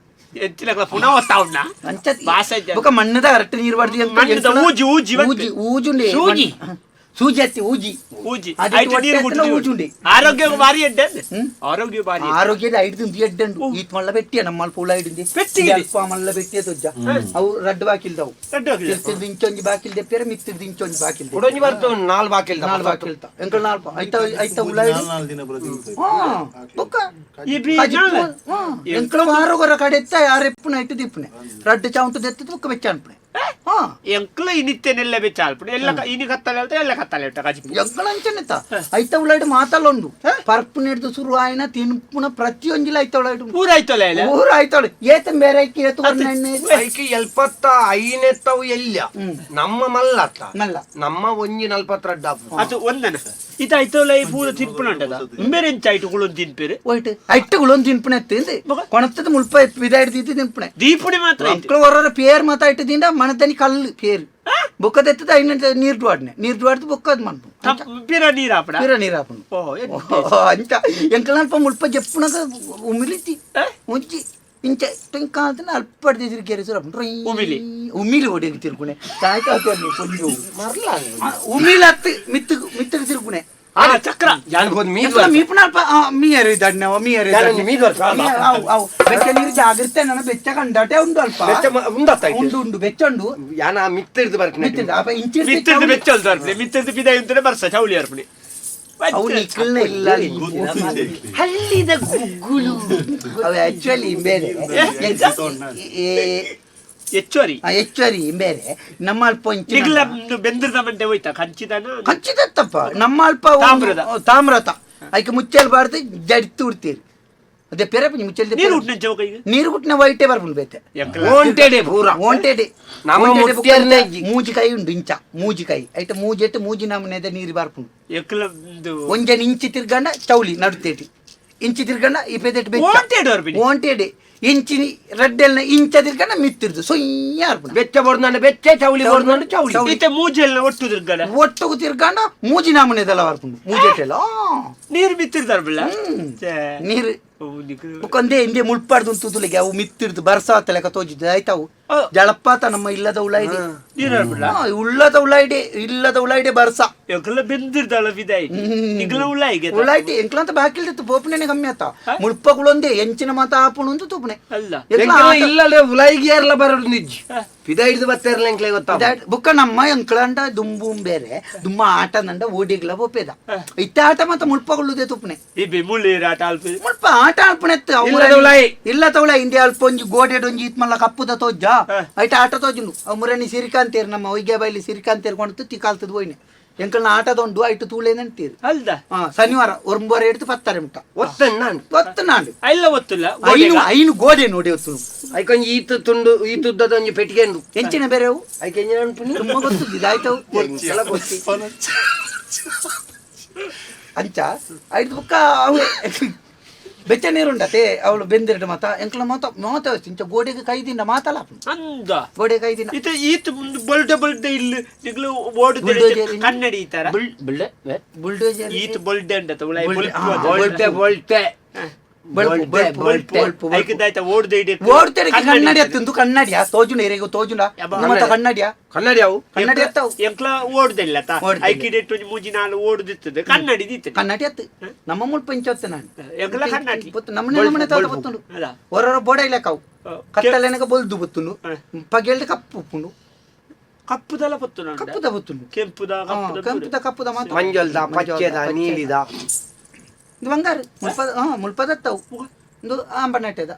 ಎಚ್ಚಿನ ಪುನಃ ಒತ್ತಾವುಂಡ ಅಂಚ ವಾಸ ಇದ್ದ. ಬೊಕ ಮಣ್ಣದ ಅರಟ್ಟ ನೀರು ವಾಡ್ದು ಎಂಕ- ಮಣ್ಣದ ಎಂಕಲ- ಊಜಿ, ಊಜಿ ಬಂತು. ಊಜಿ ಊಜುಂಡೆ ಸೂಜಿ. ಸೂಜಿ ಅತ್ತಿ ಊಜಿ ಊಜಿ ಅದು ಐಟ್ ಒಟ್ಟೆ ನೀರು ಎತ್ತನ ಗುಡ್ಡು ಊಜುಂಡೆ. ಆರೋಗ್ಯ ಭಾರಿ ಎಡ್ಡೆ ಅಂದೆ. ಆರೋಗ್ಯ ಭಾರಿ ಎಡ್ಡೆ. ಆರೋಗ್ಯದ ಐದು ಎಡ್ಡಂಡು ಈತ್ ಮಲ್ಲ ಬೆಟ್ಟಿಯ ನಮ್ಮ ಅಲ್ಪ ಉಳ ಐದು ಪೆಟ್ಟಿಗೆ ಅಲ್ಪ ಮಲ್ಲ ಬೆಟ್ಟಿಯ ತೊಜ್ಜ ಅವು ರಡ್ಡು ಬಾಕಿಲ್ದವು ರಡ್ಡು ಬಾಕಿಲ್ದ. ತಿರ್ತಿರ್ದು ಇಂಚೊಂಜಿ ಬಾಕಿಲ್ ದೆಪ್ಪಿಯರ ಮಿತ್ತಿರ್ದು ಇಂಚೊಂಜಿ ಬಾಕಿಲ್ ಕುಡೊಂಜಿ ಬರ್ತವೆ ನಾಲ್ ಬಾಕಿಲ್ದ ನಾಲ್ ಬಾಕಿಲ್ತ ಎಂಕಲ್ ನಾಲ್ಪ ಐತ ಐತ ಉಳ ಐದು ನಾಲ್ ದಿನ ಬರೋದು ಹಾ ಬೊಕ್ಕ ಈ ಬಿ ಕಜಿಪ್ಪು, ಹಾ, ಎಂಕಲ ವಾರಗೊರ ಕಡೆತ್ತ ಯಾರೆಪ್ಪುನ ಇಟ್ಟು ದಿಪ್ಪುನೆ ರಡ್ಡು ಚೌಂಟು ದೆತ್ತದ ಬೊಕ್ಕ ಬೆಚ್ಚ ಅನ್ಪುನೆ ಹಾ ಎಂಕ್ಲ ಇನಿತ್ತೆನೆಲ್ಲ ಬೆಚ್ಚ ಅಲ್ಪುಂಡು ಎಲ್ಲ ಇನಿ ಕತ್ತಲೆ ಹೇಳ್ತಾ ಎಲ್ಲ ಕತ್ತಲೆ ಹೇಳ್ತಾ ಕಜಿಪ್ಪು ಎಂಕಲ ಅಂಚನೆತ ಐತ ಉಳ್ಳಾಯ್ಡು ಮಾತಲ್ಲೊಂಡು ಪರ್ಪು ನೆಡ್ದು ಶುರು ಆಯ್ನ ತಿನ್ಪುನ ಪ್ರತಿಯೊಂಜಿಲ ಐತ ಉಳ್ಳಾಯ್ಡು ಪೂರ ಆಯ್ತಲ್ಲ ಎಲ್ಲ ಊರು ಆಯ್ತಾಳು ಏತ ಬೇರೆ ಐಕಿ ಏತು ವರ್ಣ ಐಕೆ ಎಲ್ಪತ್ತ ಐನೆತ್ತವು ಎಲ್ಲ ನಮ್ಮ ಮಲ್ಲತ್ತ ಮಲ್ಲ. ನಮ್ಮ ಒಂಜಿ ನಲ್ಪತ್ತ ಡಬ್ಬು ಅದು ಒಂದನ ಇದು ಆಯ್ತಲ್ಲ ಈ ಪೂರ ತಿನ್ಪುನ ಉಂಟದ ಮೇರೆಂಚ ಆಯ್ತು ಕುಳೊಂದು ತಿನ್ಪೇರು ಹೋಯ್ತು ಐಟ್ಟುಗಳು ತಿನ್ಪುಣೆ ತಿಂದು ಕೊಣತದ ಮುಲ್ಪ ಇದಾಯ್ತು ತಿನ್ಪುಣೆ ದೀಪುಣಿ ಮಾತ್ರ ಐತೆ. ಅಂಕಲ್ ಹೊರರ ಪೇರ್ ಮಾತಾಯ್ತದಿಂದ ಮಣದನಿ ಕಲ್ಲು ಪೇರು ಬೊಕ್ಕದೆತ್ತದ ಐನ ನೀರು ಡ್ವಾಡ್ನೆ ನೀರು ಡ್ವಾಡ್ದು ಬೊಕ್ಕದ್ ಮನ್ಪು ಪಿರ ನೀರು ಆಪಡ ಪೀರ ನೀರು ಹಾಪುಂಡು ಓ ಎಡ್ಡೆ. ಅಂಚ ಎಂಕಲ್ ಅಲ್ಪ ಮುಲ್ಪ ಜಪ್ಪುನಗ ಉಮಿಲಿತಿ ಉಂಚಿ ಇಂಚ ಟೊಂಕಾದನ ಅಲ್ಪ ತಿರುಗೇರಿ ಸುರ ಉಮಿಲಿ. ಉಮಿಲಿ ಒಡೆಗೆ ತಿರುಗುಣೆ ತಾಯ್ತ ಕೊಂಜು ಉಮಿಲತ್ತು ಮಿತ್ತಗ್ ಮಿತ್ತಗ್ ತಿರುಗುಣೆ ಆ, ಚಕ್ರ ಜಾನ್ ಹೋದ್ ಮೀದ್ ಎಂಕಲ ಮೀಪುನ ಅಲ್ಪ ಮೀಯರು ಇದ್ದಾಡ್ನೆ ಮೀಯರು ಜಾನೊಂಜಿ ಮೀದ್ ಬರ್ಸ. ಅವು ಅವು ಬೆಚ್ಚ ನೀರು ಜಾಗ್ರತೆ ನನ್ನ ಬೆಚ್ಚ ಕಂಡಾಟೆ ಉಂಡು ಅಲ್ಪ ಬೆಚ್ಚ ಉಂಡತ್ತ ಐತೆ. ಉಂಡು ಉಂಡು ಬೆಚ್ಚ ಉಂಡು ಯಾನ ಮಿತ್ತಿರ್ದು ಬರ್ತೀನಿ ಮಿತ್ತಿರ್ದು ಅಪ್ಪ ಇಂಚಿ ಮಿತ್ತದ ಬೆಚ್ಚಲ್ ತರ್ಪಣೆ ಮಿತ್ತದ ಪಿದ ಇಂತನೆ ಬರ್ಸ ಚೌಳಿ ಅರ್ಪಣೆ ಅವು ನಿಕ್ಕಲ್ನ ಇಲ್ಲ ಹಳ್ಳಿದ ಗುಗ್ಗುಳು ಅವು ಆಕ್ಚುಲಿ ಬೇರೆ ಹೆಚ್ಚುವರಿ ಹೆಚ್ಚುವರಿ ಬೇರೆ ನಮ್ಮ ಅಲ್ಪ ಇಂಚಿನ ನಿಗ್ಲ ಬೆಂದ್ರದ ಮಂಡೆ ಹೋಯ್ತಾ ಕಂಚಿದನ ಕಂಚಿದತ್ತಪ್ಪ ನಮ್ಮ ಅಲ್ಪ ತಾಮ್ರದ. ತಾಮ್ರತ ಐಕೆ ಮುಚ್ಚಲ್ಬಾರ್ದು ಜಡಿತು ಉಡ್ತೀರಿ ಅದೇ ಪೆರೆ ಮುಚ್ಚಲ್ ನೀರು ಉಟ್ನ ಚೌಕ ಈಗ ನೀರು ಗುಟ್ಟಿನ ವೈಟೇ ಬರ್ಪುಂಡು ಬೇತೆ ಎಂಕಲ ಓಂಟೆಡೆ ಪೂರ ಓಂಟೆಡೆ ನಮ್ಮ ಮುಟ್ಯರ್ನೆ ಇಜ್ಜಿ. ಮೂಜಿಕಾಯಿ ಉಂಡು ಇಂಚ ಮೂಜಿಕಾಯಿ ಐಟ ಮೂಜೆಟ್ಟು ಮೂಜಿ ನಮೂನೆದ ನೀರು ಬರ್ಪುಂಡು ಎಂಕಲ ಒಂಜನ ಇಂಚಿ ತಿರ್ಗಂಡ ಚೌಲಿ ನಡುತ್ತೇಟಿ ಇಂಚಿ ತಿರ್ಗಂಡ ಈ ಪೇದೆಟ್ ಬೆಚ್ಚ ಓಂಟೆಡು ಅರ್ಪಿಣಿ. ಓಂಟೆಡೆ ಇಂಚಿ ರಡ್ಡೆಲ್ನ ಇಂಚ ತಿರ್ಗಂಡ ಮಿತ್ತಿರ್ದು ಸೊಯ್ಯ ಅರ್ಪುಂಡು ಬೆಚ್ಚ ಬೊಡ್ದಂಡ ಬೆಚ್ಚ ಚೌಳಿ ಬೊಡ್ದಂಡ ಚೌಳಿ ಈತೆ ಮೂಜೆಲ್ಲ ಒಟ್ಟು ತಿರ್ಗಡ ಒಟ್ಟುಗು ತಿರ್ಗಂಡ ಮೂಜಿ ನಮೂನೆದೆಲ್ಲ ಬರ್ಪುಂಡು ಮೂಜೆಟ್ಟೆಲ್ಲ ನೀರು ಮಿತ್ತಿರ್ತಾರಲ್ಲ ನೀರು ಬೊಕೊಂದೇ ಇಂದೇ ಮುಳ್ಪಾಡ್ದು ತುದುಲಿಗೆ ಅವು ಮಿತ್ತಿರ್ದು ಬರ್ಸಾತ ಲೆಕ್ಕ ತೋಜಿದ್ದು ಆಯ್ತಾವು ಜಳಪಾತ ನಮ್ಮ ಇಲ್ಲದ ಉಳಾಯಿಡೆ ನೀರು ಅರ್ಪಿಲ್ಲ ಉಳ್ಳದ ಉಳಾಯಿಡೆ ಇಲ್ಲದ ಉಳಾಯಿಡೆ ಬರ್ಸ ಎಂಕಲ ಬೆಂದಿರ್ದಾಳ ಬಿದಾಯಿ ನಿಗ್ಲ ಉಳ್ಳಾಯಿಗೆ ಉಳಾಯ್ತಿ ಎಂಕ್ಲಂತ ಬಾಕಿಲ್ದಿತ್ತು ಪೋಪುನೆ ಕಮ್ಮಿ ಆತ ಮುಳ್ಪಗುಳೊಂದೇ ಎಂಚಿನ ಮಾತ ಆಪುಣು ಅಂತ ತೂಪುಣೆ ಅಲ್ಲ ಎಂಕ್ಲ ಆಟ- ಇಲ್ಲದೆ ಉಲಾಯಿಗೆ ಬರೋದು ನಿಜ್ಜಿ ಪಿದ ಹಿಡಿದು ಬತ್ತೇರ್ಲ ಎಂಕ್ಲೆ ಗೊತ್ತಾ ಬುಕ್ಕ ನಮ್ಮ ಎಂಕ್ಲಂಡ ದುಂಬುಂ ಬೇರೆ ದುಮ್ಮ ಆಟ ನಂಡ ಓಡಿಗ್ಲ ಬೋಪೇದ ಇತ್ತ ಆಟ ಮಾತ ಮುಳ್ಪಗುಳುದೇ ತುಪ್ಪನೆ ಈ ಬಿ ಮುಳ್ಳೀರ್ ಆಟ ಅಲ್ಪ ಮುಲ್ಪ ಆಟ ಅಲ್ಪಣೆತ್ತು ಇಲ್ಲದ ಉಲಾಯಿ. ಇಲ್ಲ ತೌಳ ಇಂದೇ ಅಲ್ಪ ಒಂಜಿ ಗೋಡೆಡ್ ಒಂಜಿ ಇತ್ಮಲ್ಲ ಕಪ್ಪುದ ತೋಜ್ಜ ಐಟ ಆಟ ತೋಜುಂಡು ಅವು ಮುರಣಿ ಸಿರಿಕಾಂತೇರ್ ನಮ್ಮ ಒಯ್ಗೆ ಬೈಲಿ ಸಿರಿಕಾಂತೇರ್ ಕೊಂಡು ತಿಕಾಲ್ತದ ಹೋಯ್ನೆ ಎಂಕಲ್ನ ಆಟದೊಂಡು ಐಟು ತೂಳೇನಂತೀರಿ ಅಲ್ದ ಹಾ ಶನಿವಾರ ಒಂಬರೆ ಹಿಡಿದು ಪತ್ತಾರೆ ಮುಟ್ಟ ಒತ್ತಣ್ಣ ಒತ್ತು ನಾಡು ಎಲ್ಲ ಒತ್ತಿಲ್ಲ ಐನು ಐನು ಗೋಡೆ ನೋಡಿ ಒತ್ತು ಐಕೊಂಜಿ ಈತ ತುಂಡು ಈತುದ್ದದ ಒಂಜಿ ಪೆಟ್ಟಿಗೆ ಉಂಡು ಎಂಚಿನ ಬೇರೆ ಅವು ಐಕೆ ಎಂಜಿನ ಅನ್ಪುನಿ ತುಂಬ ಗೊತ್ತು ಇದಾಯ್ತವು ಅಂಚ ಐದು ಬುಕ್ಕ ಅವು ಬೆಚ್ಚ ನೀರುಂಡತೆ ಅವಳು ಬೆಂದಿರಡು ಮಾತ ಎಂಕ್ಲ ಮಾತ ಮಾತ ಇಂಚ ಗೋಡೆಗೆ ಕೈದಿಂದ ಮಾತಲ್ಲ ಅಂದ ಗೋಡೆ ಕೈದಿನ ಇತ ಈತ ಬೊಲ್ಡೆ ಬೊಲ್ಡೆ ಇಲ್ಲಿ ನಿಗ್ಲು ಓಡುದು ಬುಲ್ಡೋಜರ್ ಕನ್ನಡಿ ಈ ತರ ಬುಲ್ಡೋಜರ್ ಈತ ಬೊಲ್ಡೆ ಅಂಡತ ಉಳಾಯಿ ಬೊಲ್ಡೆ, ಬೊಲ್ಪು ಆ, ಅದು. ಬೊಲ್ಟೆ ಬೊಲ್ಟೆ ಬಳ್ಪು ಬಳ್ಪು ಬಳ್ಪು. ಐಕದಾಯ್ತ ಓಡ್ದೆ ಇಡಿ. ಓಡ್ತೇನೆ ಕನ್ನಡಿ ಅತ್ತಂದು ಕನ್ನಡಿಯ ತೋಜುಂಡ ಎರೆಗು ತೋಜುಂಡ ಮತ್ತ ಕನ್ನಡಿಯ ಕನ್ನಡಿ ಅವು ಕನ್ನಡಿ ಅತ್ತವು. ಎಂಕ್ಲ ಓಡ್ದಿಲ್ಲ ತಾ. ಓಡ್ದಿಲ್ಲ. ಐಕಿಡೆಟ್ಟು ಒಂಜಿ ಮೂಜಿ ನಾಲ್ ಓಡ್ದಿತ್ತದ ಕನ್ನಡಿ ದಿತ್ತದ. ಕನ್ನಡಿ ಅತ್ತು ನಮ್ಮ ಮುಲ್ಪ ಇಂಚೊತ್ತೆ ನಾನು. ಎಂಕ್ಲ ಕನ್ನಡಿ. ಪೊತ್ತು ನಮ್ಮನೆ ನಮ್ಮನೆ ತಾತ ಪೊತ್ತುಂಡು. ಅಲ್ಲ. ಹೊರೊರ ಬೋಡ ಇಲ್ಲ ಕಾವು. ಕತ್ತಲೆನಗ ಬೊಲ್ದು ಬತ್ತುಂಡು, ಪಗೆಲ್ಡ್ ಕಪ್ಪು ಉಪ್ಪುಂಡು. ಕಪ್ಪುದಲ ಪೊತ್ತು. ಕಪ್ಪುದ ಬತ್ತುಂಡು. ಕೆಂಪುದ ಕಪ್ಪುದ. ಕೆಂಪುದ ಕಪ್ಪುದ ಮಾತ್ರ. ಮಂಜಲ್ದ ಪಚ್ಚೆದ ನೀಲಿದ. ಇದು ಬಂಗಾರ ಮುಲ್ಪದ. ಹಾ, ಮುಲ್ಪದತ್ತವು ಇಂದು ಆಂಬಣ್ಣಟ್ಟೆದ.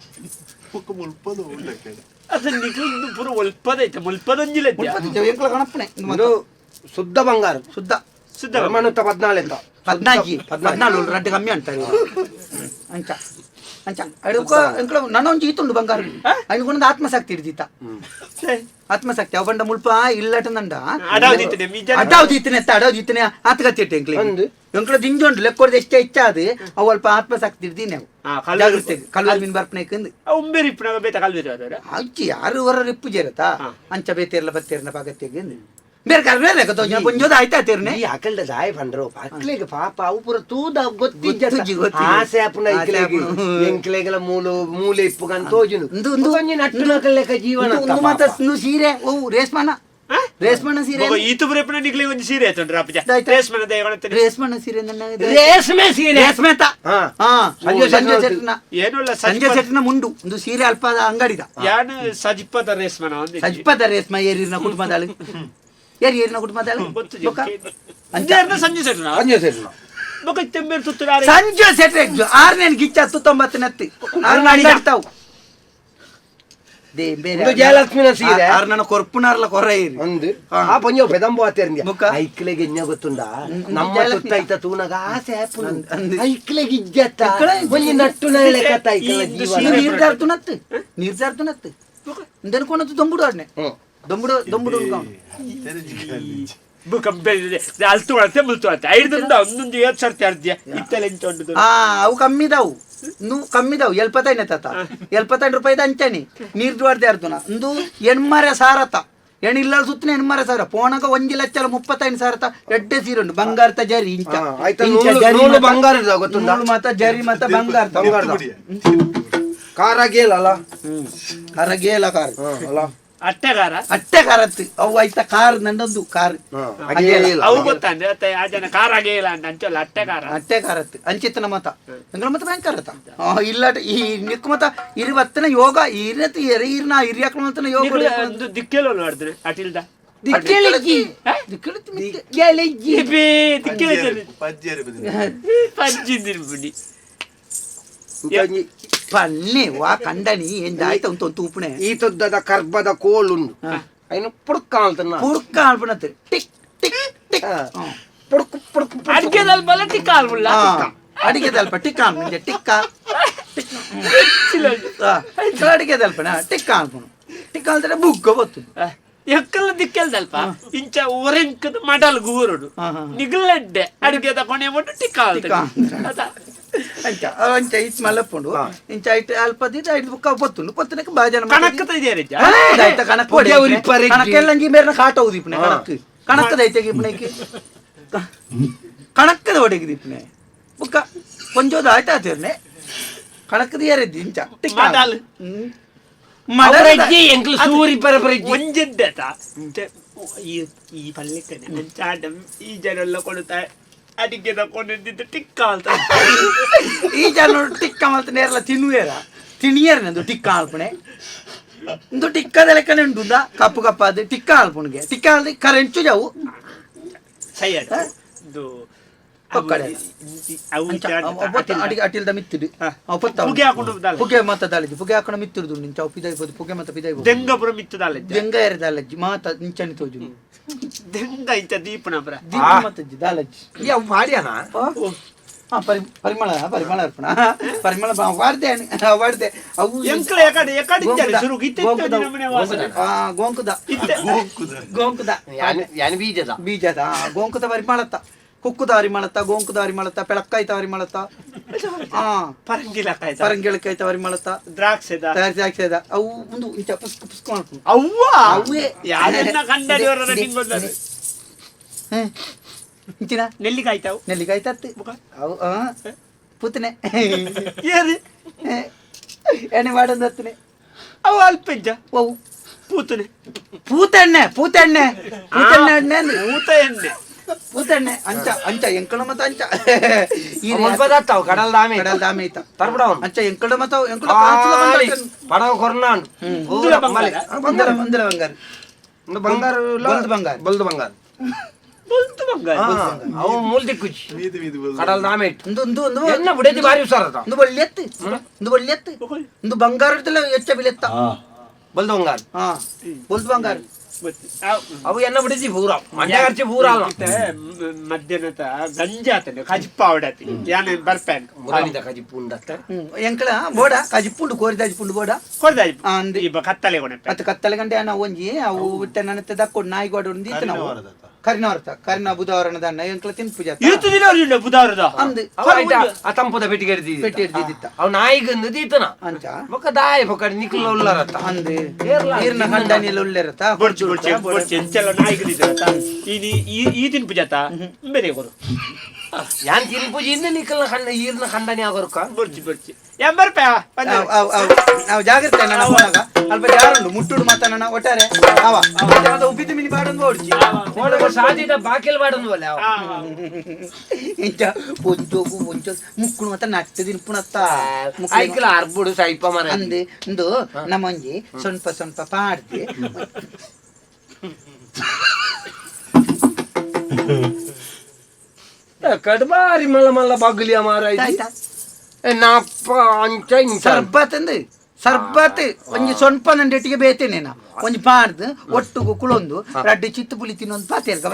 ಅದು ನಿಕ್ಲು ಇಂದು ಪೂರ ಒಲ್ಪದೈತೆ ಮುಲ್ಪದೊಂಜಿಲ. ಮುಲ್ಪದ ಎಂಕ್ಲ ಕಣಪ್ಪನೆ ಇಂದು ಇದು ಶುದ್ಧ ಬಂಗಾರ. ಶುದ್ಧ. ಶುದ್ಧ. ಮನುತ 14. 14 14 ರಡ್ಡು ಕಮ್ಮಿ ಅಂತಾರೆ. ಅಂಚ ಅಂಚ ಅಡುಕ ಎಂಕ್ಲ ನನ್ನೊಂಜಿ ಈತುಂಡು ಬಂಗಾರ. ಐನು ಆತ್ಮಶಕ್ತಿ ಹಿಡ್ದಿತ್ತ ಆತ್ಮಶಕ್ತಿ ಅವ ಬಂಡ ಮುಲ್ಪ ಇಲ್ಲಟಂದಂಡ. ಅಡಾವ್ದಿತ್ತನೆ ಮೀಜ. ಅಡಾವ್ದಿತ್ತನೆ ಎತ್ತ ಅಡಾವ್ದಿತ್ತನೆ ಆತ್ಗತ್ತಿಟ್ಟೆ ಎಂಕ್ಲ. ಅಂದು. ಎಂಕ್ಲ ದಿಂಜೊಂಡು ಲೆಕ್ಕೊಡ್ದು ಎಷ್ಟೇ ಹೆಚ್ಚ ಅದು ಅವು ಅಲ್ಪ ಆತ್ಮಶಕ್ತಿ ಹಿಡ್ದಿನಿ ಅವು. ಜಾಗೃತಿ ಕಲ್ವ ಮೀನ್ ಬರ್ಪನೆ. ಉಂಬೇರಿ ಇಪ್ಪುನಾಗ ಬೇತ ಕಲ್ವೇರಿ ಅದರ. ಅಜ್ಜಿ ಯಾರು ಹೊರ ರಿಪ್ಪು ಜೇರತಾ ಅಂಚ ಬೇತೇರ್ಲ ಬತ್ತೇರ್ನ ಪಾಗತ್ತೆಗೆ ಬೇರೆ ಕರ್ಬೇರೆ ತೋಜನ ಪೊಂಜೋದ ಆಯ್ತಾ ತೇರ್ನೆ. ಈ ಅಕಲ್ದ ದಾಯ ಪಂಡ್ರು ಅಕ್ಲೆಗ್ ಪಾಪ ಅವು ಪೂರ ತೂದ ಗೊತ್ತಿಜ್ಜ. ಗೊತ್ತಿಜ್ಜಿ, ಗೊತ್ತಿಜ್ಜಿ. ಆಸೆ ಆಪುನ ಆಸೆ ಐಕ್ಲೆಗ್. ಆಪುನ. ಎಂಕ್ಲೆಗ್ಲ ಮೂಲು ಮೂಲೆ ಇಪ್ಪುಗನ್ ತೋಜುನು. ಇಂದು ಇಂದು ಒಂಜಿ ನಟ್ಟುನಕಲ್ಲೆಕ ಜೀವನ. ಇಂದು ಇಂದು ಮಾತ ಇಂದು ಸೀರೆ ಓ ರೇಷ್ಮನ ರೇಷ್ಮನ ಸೀರೆ. ಈತು ಬರೇಪನ ನಿಕ್ಲೆ ಒಂಜಿ ಸೀರೆ ಆಯ್ತುಂಡ್ರ ಅಪ್ಪಜ. ಆಯ್ತಾ? ರೇಷ್ಮನ ದಯಗಣತನೆ. ರೇಷ್ಮನ ಸೀರೆ ನನ್ನ ರೇಷ್ಮೆ ಸೀರೆ. ರೇಷ್ಮೆ ತ. ಹಾ. ಹಾ. ಸಂಜೆ ಸಂಜೆ ಶೆಟ್ನ. ಶೆಟ್ನ. ಏನಲ್ಲ. ಸಂಜೆ ಶೆಟ್ನ ಮುಂಡು ಒಂದು ಸೀರೆ ಅಲ್ಪ ಅಂಗಡಿದ. ಯಾನು ಸಜಿಪ್ಪದ ರೇಷ್ಮನ ಒಂದು. ಸಜ್ಪದ ರೇಷ್ಮ ಏರಿನ ಕುಟುಂಬದಾಳು ಏರಿ ಏರಿನ ಕುಟುಂಬದಾಳು. ಗೊತ್ತು. ಬೊಕ್ಕ? ಅಂಚ. ಸಂಜೆ ಶೆಟ್ನ. ಸಂಜೆ ಶೆಟ್ನ. ಬೊಕ ತೆಂಬೇರು ತುತ್ತುರಾರೆ. ಸಂಜೆ ಶೆಟ್ರೆ ಆರನೇ ಗಿಚ್ಚ ಹತ್ತು ತೊಂಬತ್ತು ನೆತ್ತಿ ಆರು ಅಂಗಡಿತಾವು they ಬೇರೆ. ಇಂದು ಜಯಲಕ್ಷ್ಮಿನ ಸೀರೆ. ಆರು ನನ್ನ ಕೊರ್ಪುನಾರ್ಲ ಕೊರ ಏರಿ. ಅಂದು ಹಾ. ಆ ಪೊಂಜೋ ಪೆದಂಬು ಆತೇರ್ಂದ್ಯ. ಬೊಕ್ಕ? ಐಕ್ಲೆಗ್ ಎಜ್ಞ ಗೊತ್ತುಂಡ ನಮ್ಮ ಜಯಲಕ್ಷ್ಮಿ. ತುತ್ತೈತ ತೂನಗ ಆಸೆ ಆಪುನು. ಅಂದು. ಐಕ್ಲೆಗ್ ಇಜ್ಜತ್ತ. ಐಕ್ಲೆ ಒಂಜಿ ನಟ್ಟುನ ಲೆಕ್ಕತ್ತ ಐಕ್ಲ ಈ ಇಂದು ಜೀವನ. ಸೀರೆ. ನೀರ್ ಜಾರ್ತುನತ್ತು ನೀರ್ ಜಾರ್ತುನತ್ತು ಇಂದನು ಕೊನತ್ತು ದೊಂಬುಡು ಅಡ್ನೆ ದೊಂಬುಡು ದೊಂಬುಡು ಉಳ್ಕೊಂಡು. ಬೊಕ ಅಲ್ತು ಅಳ್ತೆ ಮುಲ್ತು ಅಳ್ತೆ ಐಡ್ದಿಂದ ಒಂದೊಂದು ಏತ್ ಸರ್ತಿ ಅರ್ದ್ಯ ಇತ್ತೆಲ್ಲ ಇಂಚ ಉಂಟು. ಆ ಅವು ಕಮ್ಮಿದಾವು ಇಂದು ಕಮ್ಮಿದಾವು ಎಲ್ಪತ್ತೈನ ತಾತ 75 ರೂಪಾಯಿದ ಅಂಚನೆ ನೀರ್ ದುವಾರ್ದೆ ಅರ್ದುನ ಇಂದು ಎಣ್ಮರೆ ಸಾರತ ಎಣ್ಣಿಲ್ಲ ಸುತ್ತನೆ ಎಣ್ಮರೆ ಸಾವಿರ ಪೋಣಗ 1,35,000 ಎಡ್ಡೆ ಸೀರೆ ಉಂಟು ಬಂಗಾರದ ಜರಿ ಇಂಚ. ಹಾ, ಆಯ್ತಾ, ಇಂಚ ನೂಲು- ಜರಿ ನೂಲು ಮಾತ- ಬಂಗಾರದ ಗೊತ್ತುಂಟಾ? ನೂಲು ಮಾತ ಜರಿ ಮಾತ ಬಂಗಾರದ. ಬಂಗಾರದ ಕಾರಾಗೇಲಲ್ಲ. ಕರಗೇಲ ಕಾರ್. ಅಲ್ಲ. ಅಟ್ಟೆಗಾರ. ಅಟ್ಟೆ ಕಾರತ್ತು ಅವು ಆಯ್ತಾ ಕಾರ್ ನನ್ನದು ಕಾರ್. ಹಾ, ಅಗೇಲ. ಅವು ಗೊತ್ತಂದ್ರೆ ಅತ್ತೆ ಆ ಜನ ಕಾರ್ ಆಗೇಲ ಅಂತ ಅಂಚಲ್ಲ ಅಟ್ಟೆಗಾರ. ಅಟ್ಟೆ ಕಾರತ್ತು ಅಂಚಿತ್ತನ ಮತ ಎಂಗಳ ಮತ ಭಯಂಕರ ಇಲ್ಲ ಈ ನಿಕ್ಕು ಮತ ಇರುವತ್ತನ ಯೋಗ ಇರತ್ ಇರ್ನ ಹಿರಿಯಾಕ್ಳ ಮತನ ಯೋಗ. ಒಂದು ದಿಕ್ಕೆಲ್ಲ ನೋಡಿದ್ರೆ ಅಟಿಲ್ದ. ದಿಕ್ಕೆಳಿಜ್ಜಿ ದಿಕ್ಕೆಳಿತ್ತು ಮಿತ್ತೆ. ಇಬೇ ದಿಕ್ಕೆಲ್ಲ ಪಂಜಿಂದಿರ್ಬುಡಿ. ಇಂಚ ಪನ್ನೆ ವಾ ಕಂಡನಿ ಎಂದಾಯ್ತ ಉಂಟು ಒಂದು ತೂಪುಣೆ. ಈ ತುದ್ದದ ಕರ್ಬದ ಕೋಲುಂಡು ಐನು ಪುಡ್ಕ ಆಲ್ತನ. ಪುರ್ಕ ಆಲ್ಪಣತ್ತೆ tick tick tick. ಹಾ. ಪುಡ್ಕು ಪುಡ್ಕು ಪುಡ್ಕು. ಅಡಿಕೆ ದಲ್ಪಲ್ಲ ಟಿಕ್ಕ ಆಲ್ಬುಲ್ಲ. ಅಡಿಗೆ ದಲ್ಪ ಟಿಕ್ ಆಲ್ಪುಣ ಟಿಕ್ಕ ಅಡಿಗೆ ದಲ್ಪಣ ಟಿಕ್ ಆಲ್ಪುಣು ಟಿಕ್ ಆಲ್ತಾರೆ ಬುಗ್ಗ ಬತ್ತು. ಎಕ್ಕಲ್ಲ ದಿಕ್ಕೆಲ್ದಲ್ಪ ಇಂಚ ಒರೆಂಕದ ಮಡಲ್ ಗೂರುಡು. ಹಾ, ಹಾ. ನಿಗ್ಲಡ್ಡೆ ಅಡಿಗೆದ ಕೊನೆ ಬಿಟ್ಟು ಟಿಕ್ಕ ಟಿಕ್ಕ ಆಲ್ತದೆ. ಅಂಚ ಅಂಚ ಇತ್ ಮಲ್ಲಪ್ಪುಂಡು ಇಂಚ ಐಟ್ ಅಲ್ಪ ದಿದ ಐಟ್ ಬುಕ್ಕ ಪೊತ್ತುಂಡು ಪೊತ್ತುನಕ್ಕೆ ಬಾಜನ. ಕಣಕ್ಕದ ಇದೆಯಾ? ಆಯ್ತ ಕಣಕ್. ಪೊಗೆ ಉರಿಪರೆ. ಕಣಕ್ಕೆಲ್ಲ ಅಂಜಿ ಮೇರ್ನ ಕಾಟ ಊದಿಪ್ಪನೆ ಕಣಕ್ ಕಣಕ್ಕದ ಐತೆ ಇಪ್ಪನೆಕ್ಕೆ ಕಣಕ್ಕದ ಒಡೆಗೆ ದಿಪ್ಪನೆ ಬುಕ್ಕ ಕೊಂಚೋದ ಆಯ್ತಾ ಆತೇರ್ನೆ ಕಣಕ್ಕದ ಏರಿದ್ದು ಇಂಚ ಟಿಕ್ಕ. ಮಡಲ್. ಹ್ಮ್. ಮಡಲ್. ಎಂಕ್ಲು ಸೂರಿ ಪರಪರೆಜ್ಜಿ. ಒಂಜೆಡ್ಡೆ ಈ ಈ ಪಲ್ಲೆಕ್ಕನೆ ಅಂಚಾಡ ಈ ಜನ ಎಲ್ಲ ಕೊಡುತ್ತಾ ಅಡಿಗೆದ ಕೊನೆದ್ದಿದ್ದು ಟಿಕ್ಕ ಆಲ್ತದೆ. ಈ ಜನ ಟಿಕ್ಕ ಮಲ್ತ ನೇರ್ಲ ತಿನ್ನುವೇರ ತಿಣಿಯರ್ ನಂದು ಟಿಕ್ಕ ಆಲ್ಪಣೆ ಇಂದು ಟಿಕ್ಕದ ಲೆಕ್ಕನೆ ಉಂಟುಂದ ಕಪ್ಪು ಕಪ್ಪಾದ ಟಿಕ್ಕ ಆಲ್ಪುಣಿಗೆ ಟಿಕ್ಕ ಆಲ್ದಿ ಕರೆಂಚು ಜಾವು. ಸೈಯಡ್ ಇದು ಪಕ್ಕಡೆ. ಅವು ಅಂಚ ಅಡಿಗೆ ಅಟಿಲ್ದ ಮಿತ್ತಿಡು ಅವು ಪೊತ್ತ. ಪುಗೆ ಹಾಕೊಂಡು ದಾಲ. ಪುಗೆ ಮಾತ ದಾಲಜಿ ಪುಗೆ ಹಾಕೊಂಡು ಮಿತ್ತಿಡುದು ನಿಂಚ ಅವು ಪಿದಾಯಿ ಪೋದು ಪುಗೆ ಮಾತ ಪಿದಾಯಿ ಪೋದು. ದೆಂಗಪುರ ಮಿತ್ತದಾಲ. ದೆಂಗ ಎರೆ ದಾಲಜ್ಜಿ ಮಾತ ನಿಂಚನಿ ತೋಜು. ದೆಂಗ ಇಂಚ ದೀಪನ ಬ್ರ. ದೀಪ ಮಾತಜ್ಜಿ ದಾಲಜ್ಜಿ. ಈ ಅವು ಪಾಡ್ಯಾನ. ಹಾ ಪರಿಮಳ ಪರಿಮಳ ಅರ್ಪಣ ಪರಿಮಳ ವಾಡ್ದೆ ವಾಡ್ದೆ ಅವು. ಎಂಕ್ಲ ಎಕಡೆ ಎಕಡೆ ಇದ್ದಾರೆ ಸುರು ಇತ್ತೆ ನಮ್ಮನೆ ವಾಸನೆ. ಆ ಗೋಂಕುದ. ಇತ್ತೆ ಗೋಂಕುದ. ಯಾನ್ ಯಾನ್ ಬೀಜದ. ಬೀಜದ ಆ, ಗೋಂಕುದ ಪರಿಮಳತ್ತ ಕುಕ್ಕುದ ಪರಿಮಳತ್ತ ಗೋಂಕುದ ಪರಿಮಳತ್ತ ಪೆಳಕ್ಕಾಯ್ತ ಪರಿಮಳತ್ತ ಆ. ಪರಂಗಿಲಕಾಯ್ತ. ಪರಂಗಿಳಕಾಯ್ತ ಪರಿಮಳತ್ತ. ದ್ರಾಕ್ಷಿದ. ತಯಾರಿಸಿ ಹಾಕ್ಸಿದ ಅವು ಮುಂದು ಇಂಚ ಪುಸ್ಕು ಪುಸ್ಕು ಮಾಡ್ಕೊಂಡು ಅವ್ವ. ಅವೇ. ಯಾರನ್ನ ಕಂಡರಿಯವರ ನಿಂಗೊಂದದು. ಇಂಚಿನ ನೆಲ್ಲಿಕಾಯ್ತಾವು. ನೆಲ್ಲಿಕಾಯಿ ತತ್ತು ಬುಕ. ಅವು ಆ. ಪೂತನೆ. ಏರು? ಎಣ್ಣೆ ಮಾಡೋದು ಹತ್ತನೆ. ಅವು ಅಲ್ಪೆಂಚ? ಓ. ಪೂತನೆ. ಪೂತಣ್ಣೆ, ಪೂತಣ್ಣೆ, ಪೂತಣ್ಣೆ ಎಣ್ಣೆ ಅಂದ್. ಪೂತ ಎಣ್ಣೆ. ಪೂತಣ್ಣೆ ಅಂಚ ಅಂಚ ಎಂಕಣ ಮತ ಅಂಚ. ಈ ಮುಲ್ಪದತ್ತಾವು ಕಡಲ್ ದಾಮೆ. ಕಡಲ್ ದಾಮೆ ಐತ. ತರ್ಬಿಡವನು. ಅಂಚ ಎಂಕಣ ಮತ ಎಂಕಣ ಕಾಂಚಲ ಬಂಗಾರ. ಪಡವ ಕೊರ್ನಾಂಡು. ಉಂದುಲ ಬಂಗಾರ. ಬಂಗಾರ, ಬಂದರ ಬಂಗಾರ. ಬಂಗಾರ. ಬೊಲ್ದು ಬಂಗಾರ. ಬೊಲ್ದು ಬಂಗಾರ. ಬೊಲ್ತು ಬಂಗಾರ. ಅವು ಮೂಲ್ ದಿಕ್ಕುಜಿ ಕಡಲ್ ದಾಮೆ ಇಟ್ಟು. ಒಂದು ಒಂದು ಒಂದು. ಎನ್ನ ಬುಡೇದಿ ಬಾರಿ ಹುಷಾರತ. ಒಂದು ಒಳ್ಳೆತ್ತು, ಒಂದು ಒಳ್ಳೆತ್ತು. ಒಂದು ಬಂಗಾರ ಹೆಚ್ಚ ಬಿಲೆತ್ತ. ಬೊಲ್ದು ಬಂಗಾರ. ಹಾ, ಬೊಲ್ದು ಬಂಗಾರ. ಗೊತ್ತು. ಅವು ಎನ್ನ ಬಿಡಿಸಿ ಪೂರ ಮಂಡ್ಯ ಖರ್ಚು ಪೂರ ಅಲ್ಲ. ಇತ್ತೆ ಮಧ್ಯಾಹ್ನದ ಗಂಜಾತನೆ ಕಜಿಪ್ಪ ಆವಡತಿ ಯಾನ ಬರ್ಪೇನ್. ಮುರಳಿದ ಕಜಿಪ್ಪು ಉಂಡತ್ತ. ಎಂಕಲ ಬೋಡ ಕಜಿಪ್ಪುಂಡು, ಕೋರಿದ ಅಜಿಪುಂಡು ಬೋಡ. ಕೊಡ್ದಾಯಿ. ಆ, ಅಂದೆ. ಇಬ್ಬ ಕತ್ತಲೆ ಕೊಣೆ. ಅತ್ತ ಕತ್ತಲೆ ಗಂಟೆ ನಾವು ಒಂಜಿ ಅವು ನನ್ನ ದಕ್ಕೊಡು ನಾಯಿ ಗೋಡ ಒಂದು ಇತ್ತು. ನಾವು ಕರಿನವರ್ತ ಕರಿನ ಬುಧವಾರನ ದನ್ನ ಎಂಕಲ ತಿನ್ಪು ಜಾತ. ಇತ್ತು ದಿನ ಇಲ್ಲ ಬುಧವಾರದ. ಅಂದು. ಅವ ಐಟ ಆ ತಂಪುದ ಪೆಟ್ಟಿಗೆ ಹಿಡ್ದಿದ್ದ. ಪೆಟ್ಟಿ ಹಿಡ್ದಿದ್ದಿತ್ತ. ಅವ್ ನಾಯಿಗೆ ದೀತನ. ಅಂಚ. ಬೊಕ್ಕ ದಾಯ ಬೊಕ್ಕ ನಿಕ್ಲ ಉಲ್ಲರತ್ತ. ಅಂದು. ಏರ್ಲ. ನೀರ್ನ ಕಂಡನಿಯಲ್ಲ ಉಲ್ಲೆರತ್ತ. ಬೊಡ್ಚಿ ಬೊಡ್ಚಿ ಬೊಡ್ಚಿ ಎಂಚೆಲ್ಲ ನಾಯಿಗಳಿದ್ರತ ಈ ಈ ಈ ತಿನ್ಪು ಜಾತ ಬೇರೆ ಕೊರು. ಯಾನ್ ತಿನ್ಪುಜಿ ಇಂದ ನಿಕ್ಲ ಖಂಡ ಈರ್ನ ಖಂಡನೆ ಆಗೋರ್ಕ. ಬೊಡ್ಚಿ ಬೊಡ್ಚಿ ಯಾನ್ ಬರ್ಪೆ. ಅವ್ ಅವ್ ಅವ್ ನಾವು ಜಾಗ್ರತೆ. ನನ್ನ ಫೋನಾಗ ಅಲ್ಪ ಜಾರುಂಡು ಮುಟ್ಟುಡು ಮಾತ ನನ್ನ ಒಟ್ಟಾರೆ ಅವ ಮತ್ತೆ ಉಬ್ಬಿದ್ದು ಮಿನಿ ಬಾಡೊಂದು ಓಡ್ಚಿ. ಸಾಧ್ಯದ ಬಾಕಿಲ್ ಬಾಡೊಂದು ಬಲ್ಲೆ ಅವ. ಇಂಚ ಪೊಂಚೋಗು ಪೊಂಚೋ ಮುಕ್ಕುಳು ಮಾತ ನಟ್ಟು ತಿನ್ಪುಣತ್ತ. ಐಕ್ಲ ಅರ್ಬುಡು ಸೈಪ ಮರ. ಅಂದು ಇಂದು ನಮ್ಮೊಂಜಿ ಸ್ವಲ್ಪ ಸ್ವಲ್ಪ ಪಾಡ್ದು. ಕಡ್ಬಾರಿ ಮಲ್ಲ ಮಲ್ಲ ಬಗ್ಲಿಯ ಮಾರ. ಆಯ್ತಾ? ನಾಪ್ಪ ಅಂಚ ಇಂಚ. ಸರ್ಬತ್ ಅಂದು ಸರ್ಬತ್ ಒಂಜಿ ಸ್ವಲ್ಪ ನಂಡೆಟ್ಟಿಗೆ ಬೇತೇನೆ ನಾ ಒಂಜಿ ಪಾಡ್ದು ಒಟ್ಟುಗು ಕುಳೊಂದು ರಡ್ಡು ಚಿತ್ತು ಪುಲಿ ತಿನ್ನೊಂದು ಪಾತೇರ್ಕ.